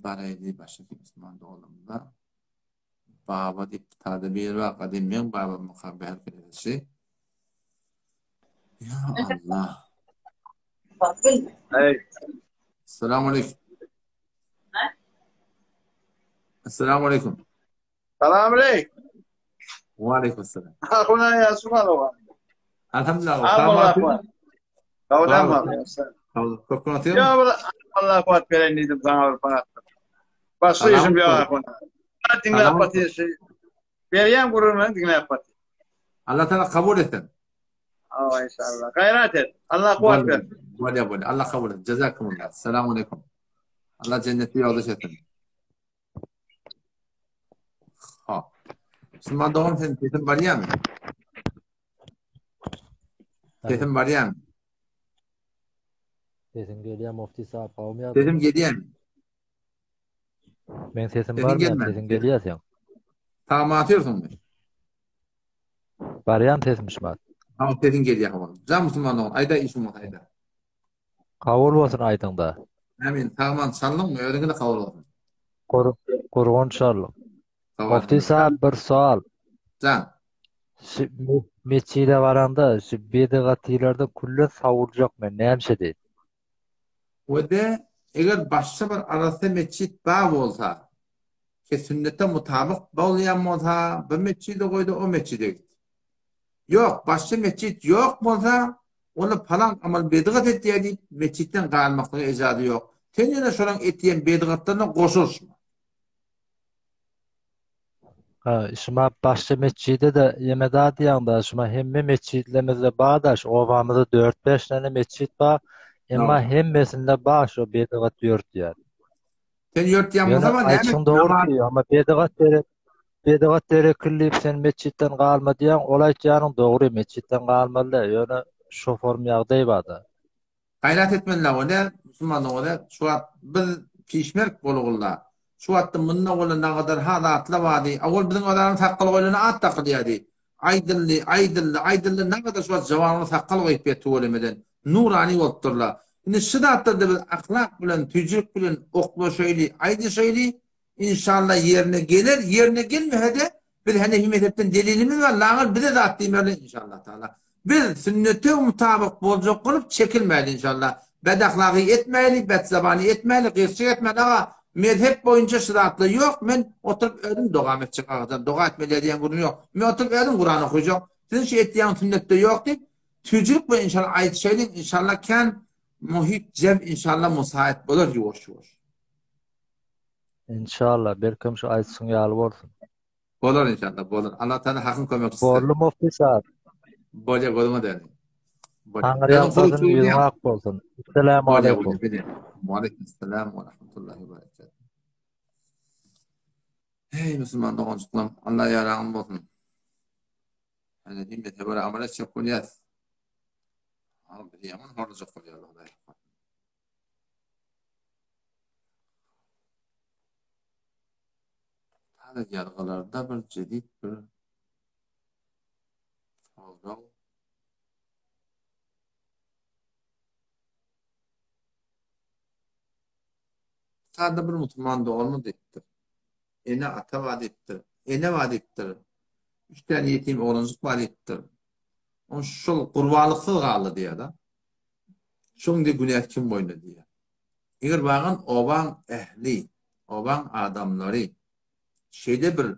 [SPEAKER 1] Baraýdy başga kim Musulman doganlarymyzda. Baba diýip tada biri bar gadym meň babamyka belki edişi. Ya Allah.
[SPEAKER 6] Hey.
[SPEAKER 1] Assalamu aleykum. Assalamu aleykum.
[SPEAKER 6] Salam aleykum.
[SPEAKER 1] Wa aleykum assalam.
[SPEAKER 6] Ahuna ya subhanallah.
[SPEAKER 1] Alhamdulillah.
[SPEAKER 6] Allah
[SPEAKER 1] Ya
[SPEAKER 6] Allah kuat beren dedim sana bir para. Başlıyorsun bir ahuna. Dinle patiyesi. Berýän gurruna diňläp batyr.
[SPEAKER 1] Allah Taala kabul etsin.
[SPEAKER 6] Awa inşallah. Gaýrat et. Allah kuwat bersin.
[SPEAKER 1] Bolýa bolýa. Allah kabul etsin. Jazakumullah. Selamun aleyküm. Allah cennetde ýoldaş etsin. Ha. Musulman dogan sen sesin barýarmy? Sesim barýarmy?
[SPEAKER 10] Sesim gelýär Mufti sahip gowmy ýagdaý?
[SPEAKER 1] Sesim gelýärmi?
[SPEAKER 10] Meň sesim
[SPEAKER 1] Sesiň
[SPEAKER 10] barmy?
[SPEAKER 1] gelmän.
[SPEAKER 10] Sesiň gelýär seň.
[SPEAKER 1] Tagam atýarsyňmy?
[SPEAKER 10] Barýan sesim şumat.
[SPEAKER 1] Hawa sesiň gelýär hawa. Jan musulman dogan aýda işiň bolsa aýda.
[SPEAKER 10] Kabul bolsun aýdyňda.
[SPEAKER 1] Amin. Tagaman çaldyňmy? Özüňe-de kabul bolsun.
[SPEAKER 10] Gur Gurgun çaldyk.
[SPEAKER 1] Sag
[SPEAKER 10] Mufti sahip bir sual.
[SPEAKER 1] Jan.
[SPEAKER 10] Şu metjide baranda şu bedigatylardan küllen sawuljak men nämşe diýip.
[SPEAKER 1] We-de eger başga bir arassa metjit bar bolsa, ki sünnete mutabyk bolýan bolsa, bu metjidi goý-da o metjide git. Ýok, başga metjit ýok bolsa, onda palan amal bedgat etýär diýip, metjitden galmaklyga ejazy ýok. Sen ýöne şolaň etýän bedgatlaryna goşulyşma.
[SPEAKER 10] Ha, şuma başga metjide-de ýeme da diýýäň-da, şuma hemme metjitlerimizde bar-da, şu obamyzda dört-bäş däne metjit bar, emma hemmesinde bar şu bedgat ýörtýär.
[SPEAKER 1] Sen ýörtýän
[SPEAKER 10] Ýöne
[SPEAKER 1] bolsaň, näme
[SPEAKER 10] aýtşyň dogry, amma bedgat gerek, bedgat gerekli diýip sen metjitden galma diýýäň, ol aýtýanyň dogry, metjitden galmaly däl, ýöne şo form ýagdaý bar-da.
[SPEAKER 1] Gaýrat etmeliler bolýar, musulmanlar bolýar. Şu wagt biz pişmerk bolugullar. Şu wagtda munda bolan nagadar ha zatlar bardy. Owal biziň ozaryň sakgal goýlana at dakylýardy. Aýdyldy, aýdyldy, aýdyldy nagadar şu wagt jawanlar sakgal goýup ýa tüwelemeden. Nurany bolupdyrlar. Indi şu zatlarda biz ahlak bilen, tüýjülik bilen oklaşaýly, aýdyşaýly. Inşallah ýerine geler, ýerine gelmese-de biz Hanefi mezhepden delilimiz bar, laňyr bize zat diýmerler inşallah taala. Biz sünnete mutabyk boljak bolup çekilmäli inşallah. Bedahlagy etmäli, betzabany etmäli, gyýçyk etmäli aga mezhep boýunça şu zatlar ýok, men oturyp özüm dogam etjek agajan, doga etmeli diýen gürrüň ýok. Men oturyp özüm Kuran okujak. Siziň şu etýäň sünnetde ýok diýip, tüýjülik bilen inşallah aýdyşaýlyň inşallah kän muhit jem inşallah musaýyt bolar ýuwaş-ýuwaş.
[SPEAKER 10] Inşallah, belkem şu aýtşyň ýaly bolsun.
[SPEAKER 1] Bolar inşallah, bolar. Allah Taala hakyň kömekçisi.
[SPEAKER 10] Borly mufti sahip.
[SPEAKER 1] Bolýar, gözüňe däli.
[SPEAKER 10] Taňry ýalkasyn, ýüzüň ak bolsun. Esselamu aleýkum.
[SPEAKER 1] Wa aleýkum salam we rahmetullahi we berekatuh. Hey musulman doganjyklarym, Allah ýaraňyz bolsun. Hany hemmesi bir amal etjek bolýas. Al bir ýaman horlajak bolýar Hudaý. Täze ýazgylarda bir jedit bir sorag Sada bir musulman doganmy diýipdir. Ene ata bar diýipdir. Ene bar diýipdir. Üç tane ýetim oglanjyk bar diýipdir. On şol gurbanlyksyz galdy diýýär-de. Şoň diýip günäsi kim boýnuna diýýär. Eger bagan obaň ähli, obaň adamlary şeýle bir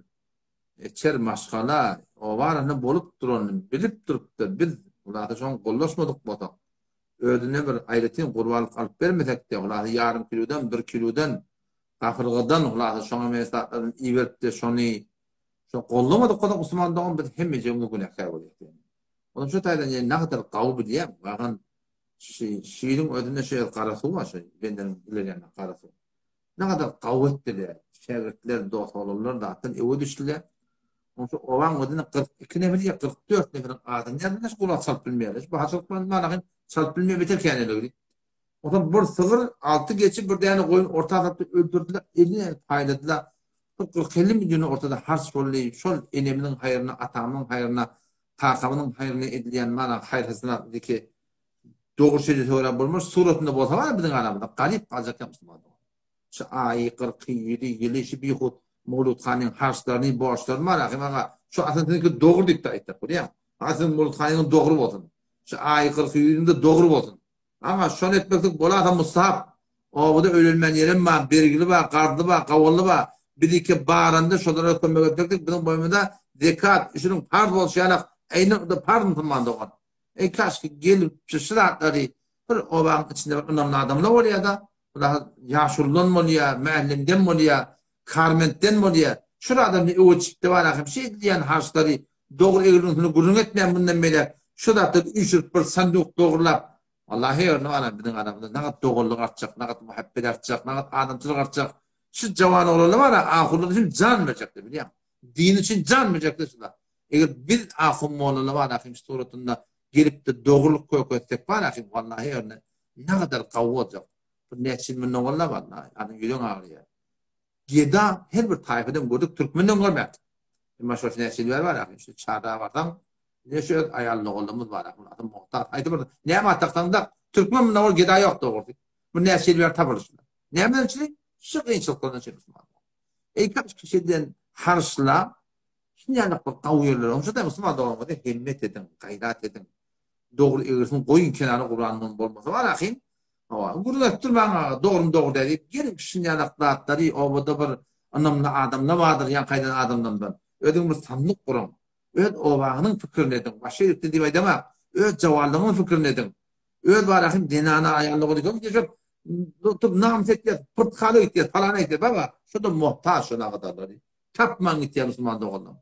[SPEAKER 1] çer maşgala oba arasynda bolup duranyny bilip durupda biz hulasa şoňa gollaşmadyk bolsak, özüne bir aýratyn gurbanlyk alyp bermesek-de, hulasa ýarym kilodan, bir kilodan, gapyrgadan hulasa şoňa meňzeş zatlardan iberip-de şony şo gollamadyk bolsak musulman dogan biz hemmejigimiz günäkär bolýas diýen. Olam şu taýdan ýene nagadar gawy bilýän, bagan şi şiriň özünde şu ýer gara suw bar şu benderiň ileri ýanynda gara suw. Nagadar gawy etdiler. Şägirtler, dost oglanlar zatdan öwe düşdüler. Oň şu obaň özünde 42 nefer ýa 44 neferiň adyny ýazdylar, şu gulak çalyp bilmeýärler. Şu bahaçylyk bilen manakyn çalyp bilmeýär beter käneligi. Onsoň bir sygyr, alty geçi, bir däne goýun orta salyp öldürdiler, elini paýladylar. Bir 40-50 milliony ortada harç boldy. Şol enemiziň haýryna, atamyzyň haýryna, kakamyzyň haýryna edilýän mana haýyr-hasenat indiki dogry şeýle töwra bolmaz. Suratynda bolsa bar biziň aramyzda garyp galjak ýa musulman dogan. Şu aýy, kyrky, ýüzi, ýyly şu bihut Mowlud hanyň harçlaryny, borçlaryny bar ahym aga. Şu aslynda siziňki dogry diýip-de aýtsak bolýar. Aga siziň Mowlud hanyňyz dogry bolsun. Şu aýy, kyrky, ýüzüňde dogry bolsun. Aga şony etmeklik bolasa mustahap. Obada öýlenmän ýerem bar, bergili bar, garzly bar, gawunly bar. Bizike baranda şolara kömek etmeklik biziň boýnumyza zekat, şunuň parz bolşy ýalak, eýnen o-da parz musulman dogan. Eý kaşki gelip şu zatlary bir obaň içinde bir ynamly adamlar bolýada, bular ýaşuludan bolýa, mähellemden bolýa, karmentden bolýa. Şul adamlar öwet çipde bar ahym şeý edilýän harçlary dogry egri ünsüni gürrüň etmän mundan beýläk şu zatlary üýşürip bir sanduk dogrulap Wallahi ýörne bar biziň aramyzda nagat doganlyk artjak, nagat muhabbet artjak, nagat adamçylyk artjak. Şu jawan oglanlar bar ahunlar üçin jan berjekler bilýäň. Din üçin jan berjekler şular. Eger biz ahun mollalar bar ahim şu suratynda gelip-de dogrulyk kökezsek bar ahim wallahi ýörne nagadar gawy boljak. Bir näçe ýyl mundan walla wallahi adam ýüregiň agyrýar. Geda her bir taýfadan gördük, türkmenden görmändik. Emma şol näçe ýyl bäri bar ahim şu çardaga barsaň ine şu öz aýal doganlarymyz bar ahim adam muhtaç. Aýdy bir näme at daksaň dak türkmen munda ol geda ýok dogrusy. Bu näçe ýyl bäri tapylyş. Nämeden üçin? Şu kynçylyklardan üçin musulman. Eý kaç kişiden harçla şunýalyk bir gawy ýerler. Onuň üçin musulman doganlarymyza himmet ediň, gaýrat ediň. Dogry egrisin goýun kenara Kuranyň bolmasa bar ahim. Hawa, gürrüň edip durmaň aga, dogrymy dogry däl diýip, geliň şunýalak zatlary obada bir ynamly adamlar bardyr ýaňky aýdan adamlarymdan. Özüň bir sandyk guruň. Öz obaňyzyň pikirini ediň. Başga ýerlikde diýip aýdamak. Öz jawallygyňyň pikirini ediň. Öz bar ahim zenana aýallyk bolýar. Tutup namys etýär, pyrtykala gitýär, palana gitýär. Baba, şo-da muhtaç şo nagadarlary. Tapman gitýär musulman doganlar.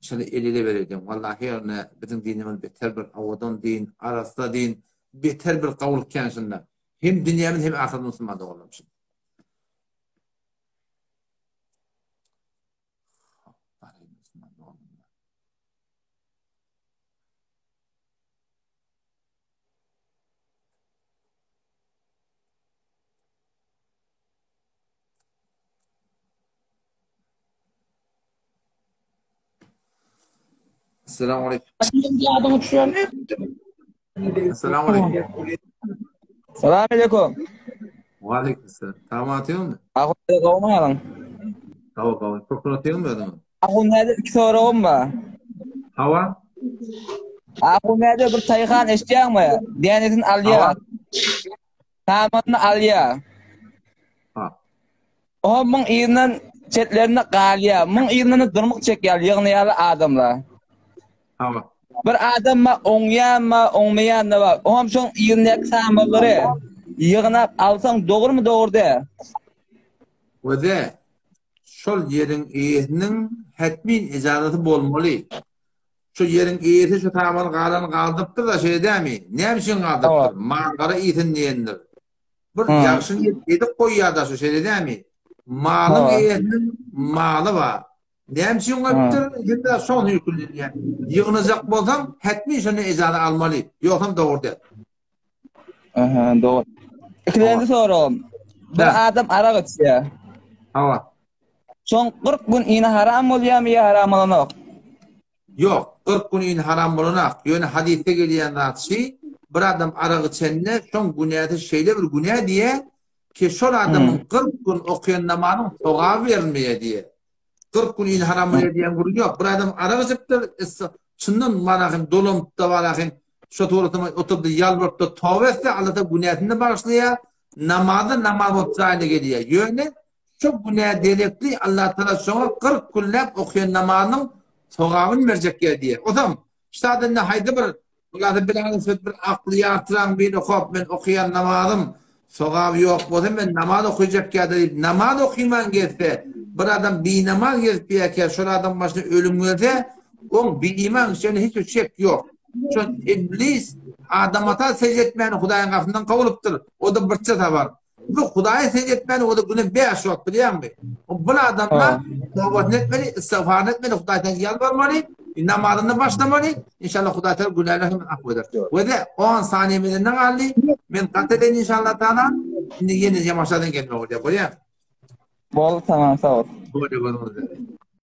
[SPEAKER 1] Şony el-ele bereýdiň. Wallahi ýöne biziň dinimiz beter bir owadan din, arassa din, beter bir gowulyk kän şunda. Hem dünýämiz hem ahyretimiz musulman doganlarym üçin. Assalamu aleykum. Assalamu aleykum.
[SPEAKER 9] Salam aleykum.
[SPEAKER 1] Wa aleykum selam. Tamam atıyorsun?
[SPEAKER 9] Ahun gowmy halyň?
[SPEAKER 1] Gawy gawy. Köpür atıyorsun özüňi?
[SPEAKER 9] Ahun näde iki soragym bar.
[SPEAKER 1] Hawa.
[SPEAKER 9] Ahun näde bir taýhan eşitýäňmi? Dänesini alýar. Samanyny alýar.
[SPEAKER 1] Ha.
[SPEAKER 9] O muň yzyndan çetlerinde galýar. Muň yzyndan dyrmyk çekýär ýygnaýarlar adamlar.
[SPEAKER 1] Hawa.
[SPEAKER 9] Bir adam ma oňýanma, oňmaýanma bar. Oňam şoň yzyndaky samanlary ýygnap alsaň dogrumy dogry däl.
[SPEAKER 1] Wede şol ýeriň eýesiniň hetmin ejazasy bolmaly. Şu ýeriň eýesi şu samany galany galdyrypdyr-da, şeýle dälmi? Näme üçin galdyrypdyr? Mal-gara iýsin diýendir. Bir ýagşy niýet edip goýýar-da şu, şeýle dälmi? Malyň eýesiniň maly bar. Näme üçin goýupdyr? Hemme şoň hüýkünlenýär. Ýygnajak bolsaň, hetmin şondan ejaza almaly. Ýogsam dogry däl.
[SPEAKER 9] Aha, dogry. Ikinji soragym. Bir adam arak içýär.
[SPEAKER 1] Hawa.
[SPEAKER 9] Şoň 40 gün ini haram bolýarmy ýa haram bolanok?
[SPEAKER 1] Ýok, 40 gün ini haram bolanak. Ýöne hadysda gelýän zat şi, bir adam arak içende şoň günäsi şeýle bir günä diýe, ki şol adamyň 40 gün okaýan namazyň sogaby berilmeýär diýe. 40 gün ini haram bolýar diýen gürrüň ýok. Bir adam arak içipdir, çyndan barahym dolanypda barahym şo suratyna oturdy ýalbarypda toba etse Allah günäsini bagyşlaýar, namazda namaz bolup jaýyna gelýär. Ýöne Şu günä derekli Allatagala şoňa 40 günläp okaýan namazynyň sogabyny berjek ýa diýýär. Ozam, ştada indi haýsy bir Hulasa bilaň söz bir akly ýartyraň biri hop men okaýan namazym sogaby ýok bolsa men namaz okaýjak ýa-da diýip namaz okyman gezse bir adam binamaz gezip ýärkä şol adam başyna ölüm gelse oň biiman kişilerine hiç bir şek ýok. Şol iblis Adam ata sežde etmäni Hudaýyň gapysyndan kowulypdyr. O-da birçe sabar. Bu Hudaýa sežde etmäni o-da güne 5 wagt bilýäňmi? O bu adamlar tobasyny etmeli, istigfaryny etmeli, Hudaýdan ýalbarmaly, namazyny başlamaly. Inşallah Hudaý Taala günälerini hem af eder. We de 10 saniýe menden galdy. Men gat edeýin inşallah taala. Indi ýene ýamaşadan gelmek bolýar. Bolýar.
[SPEAKER 2] Boldy tamam sag bol.
[SPEAKER 1] Bolýa bolmaz.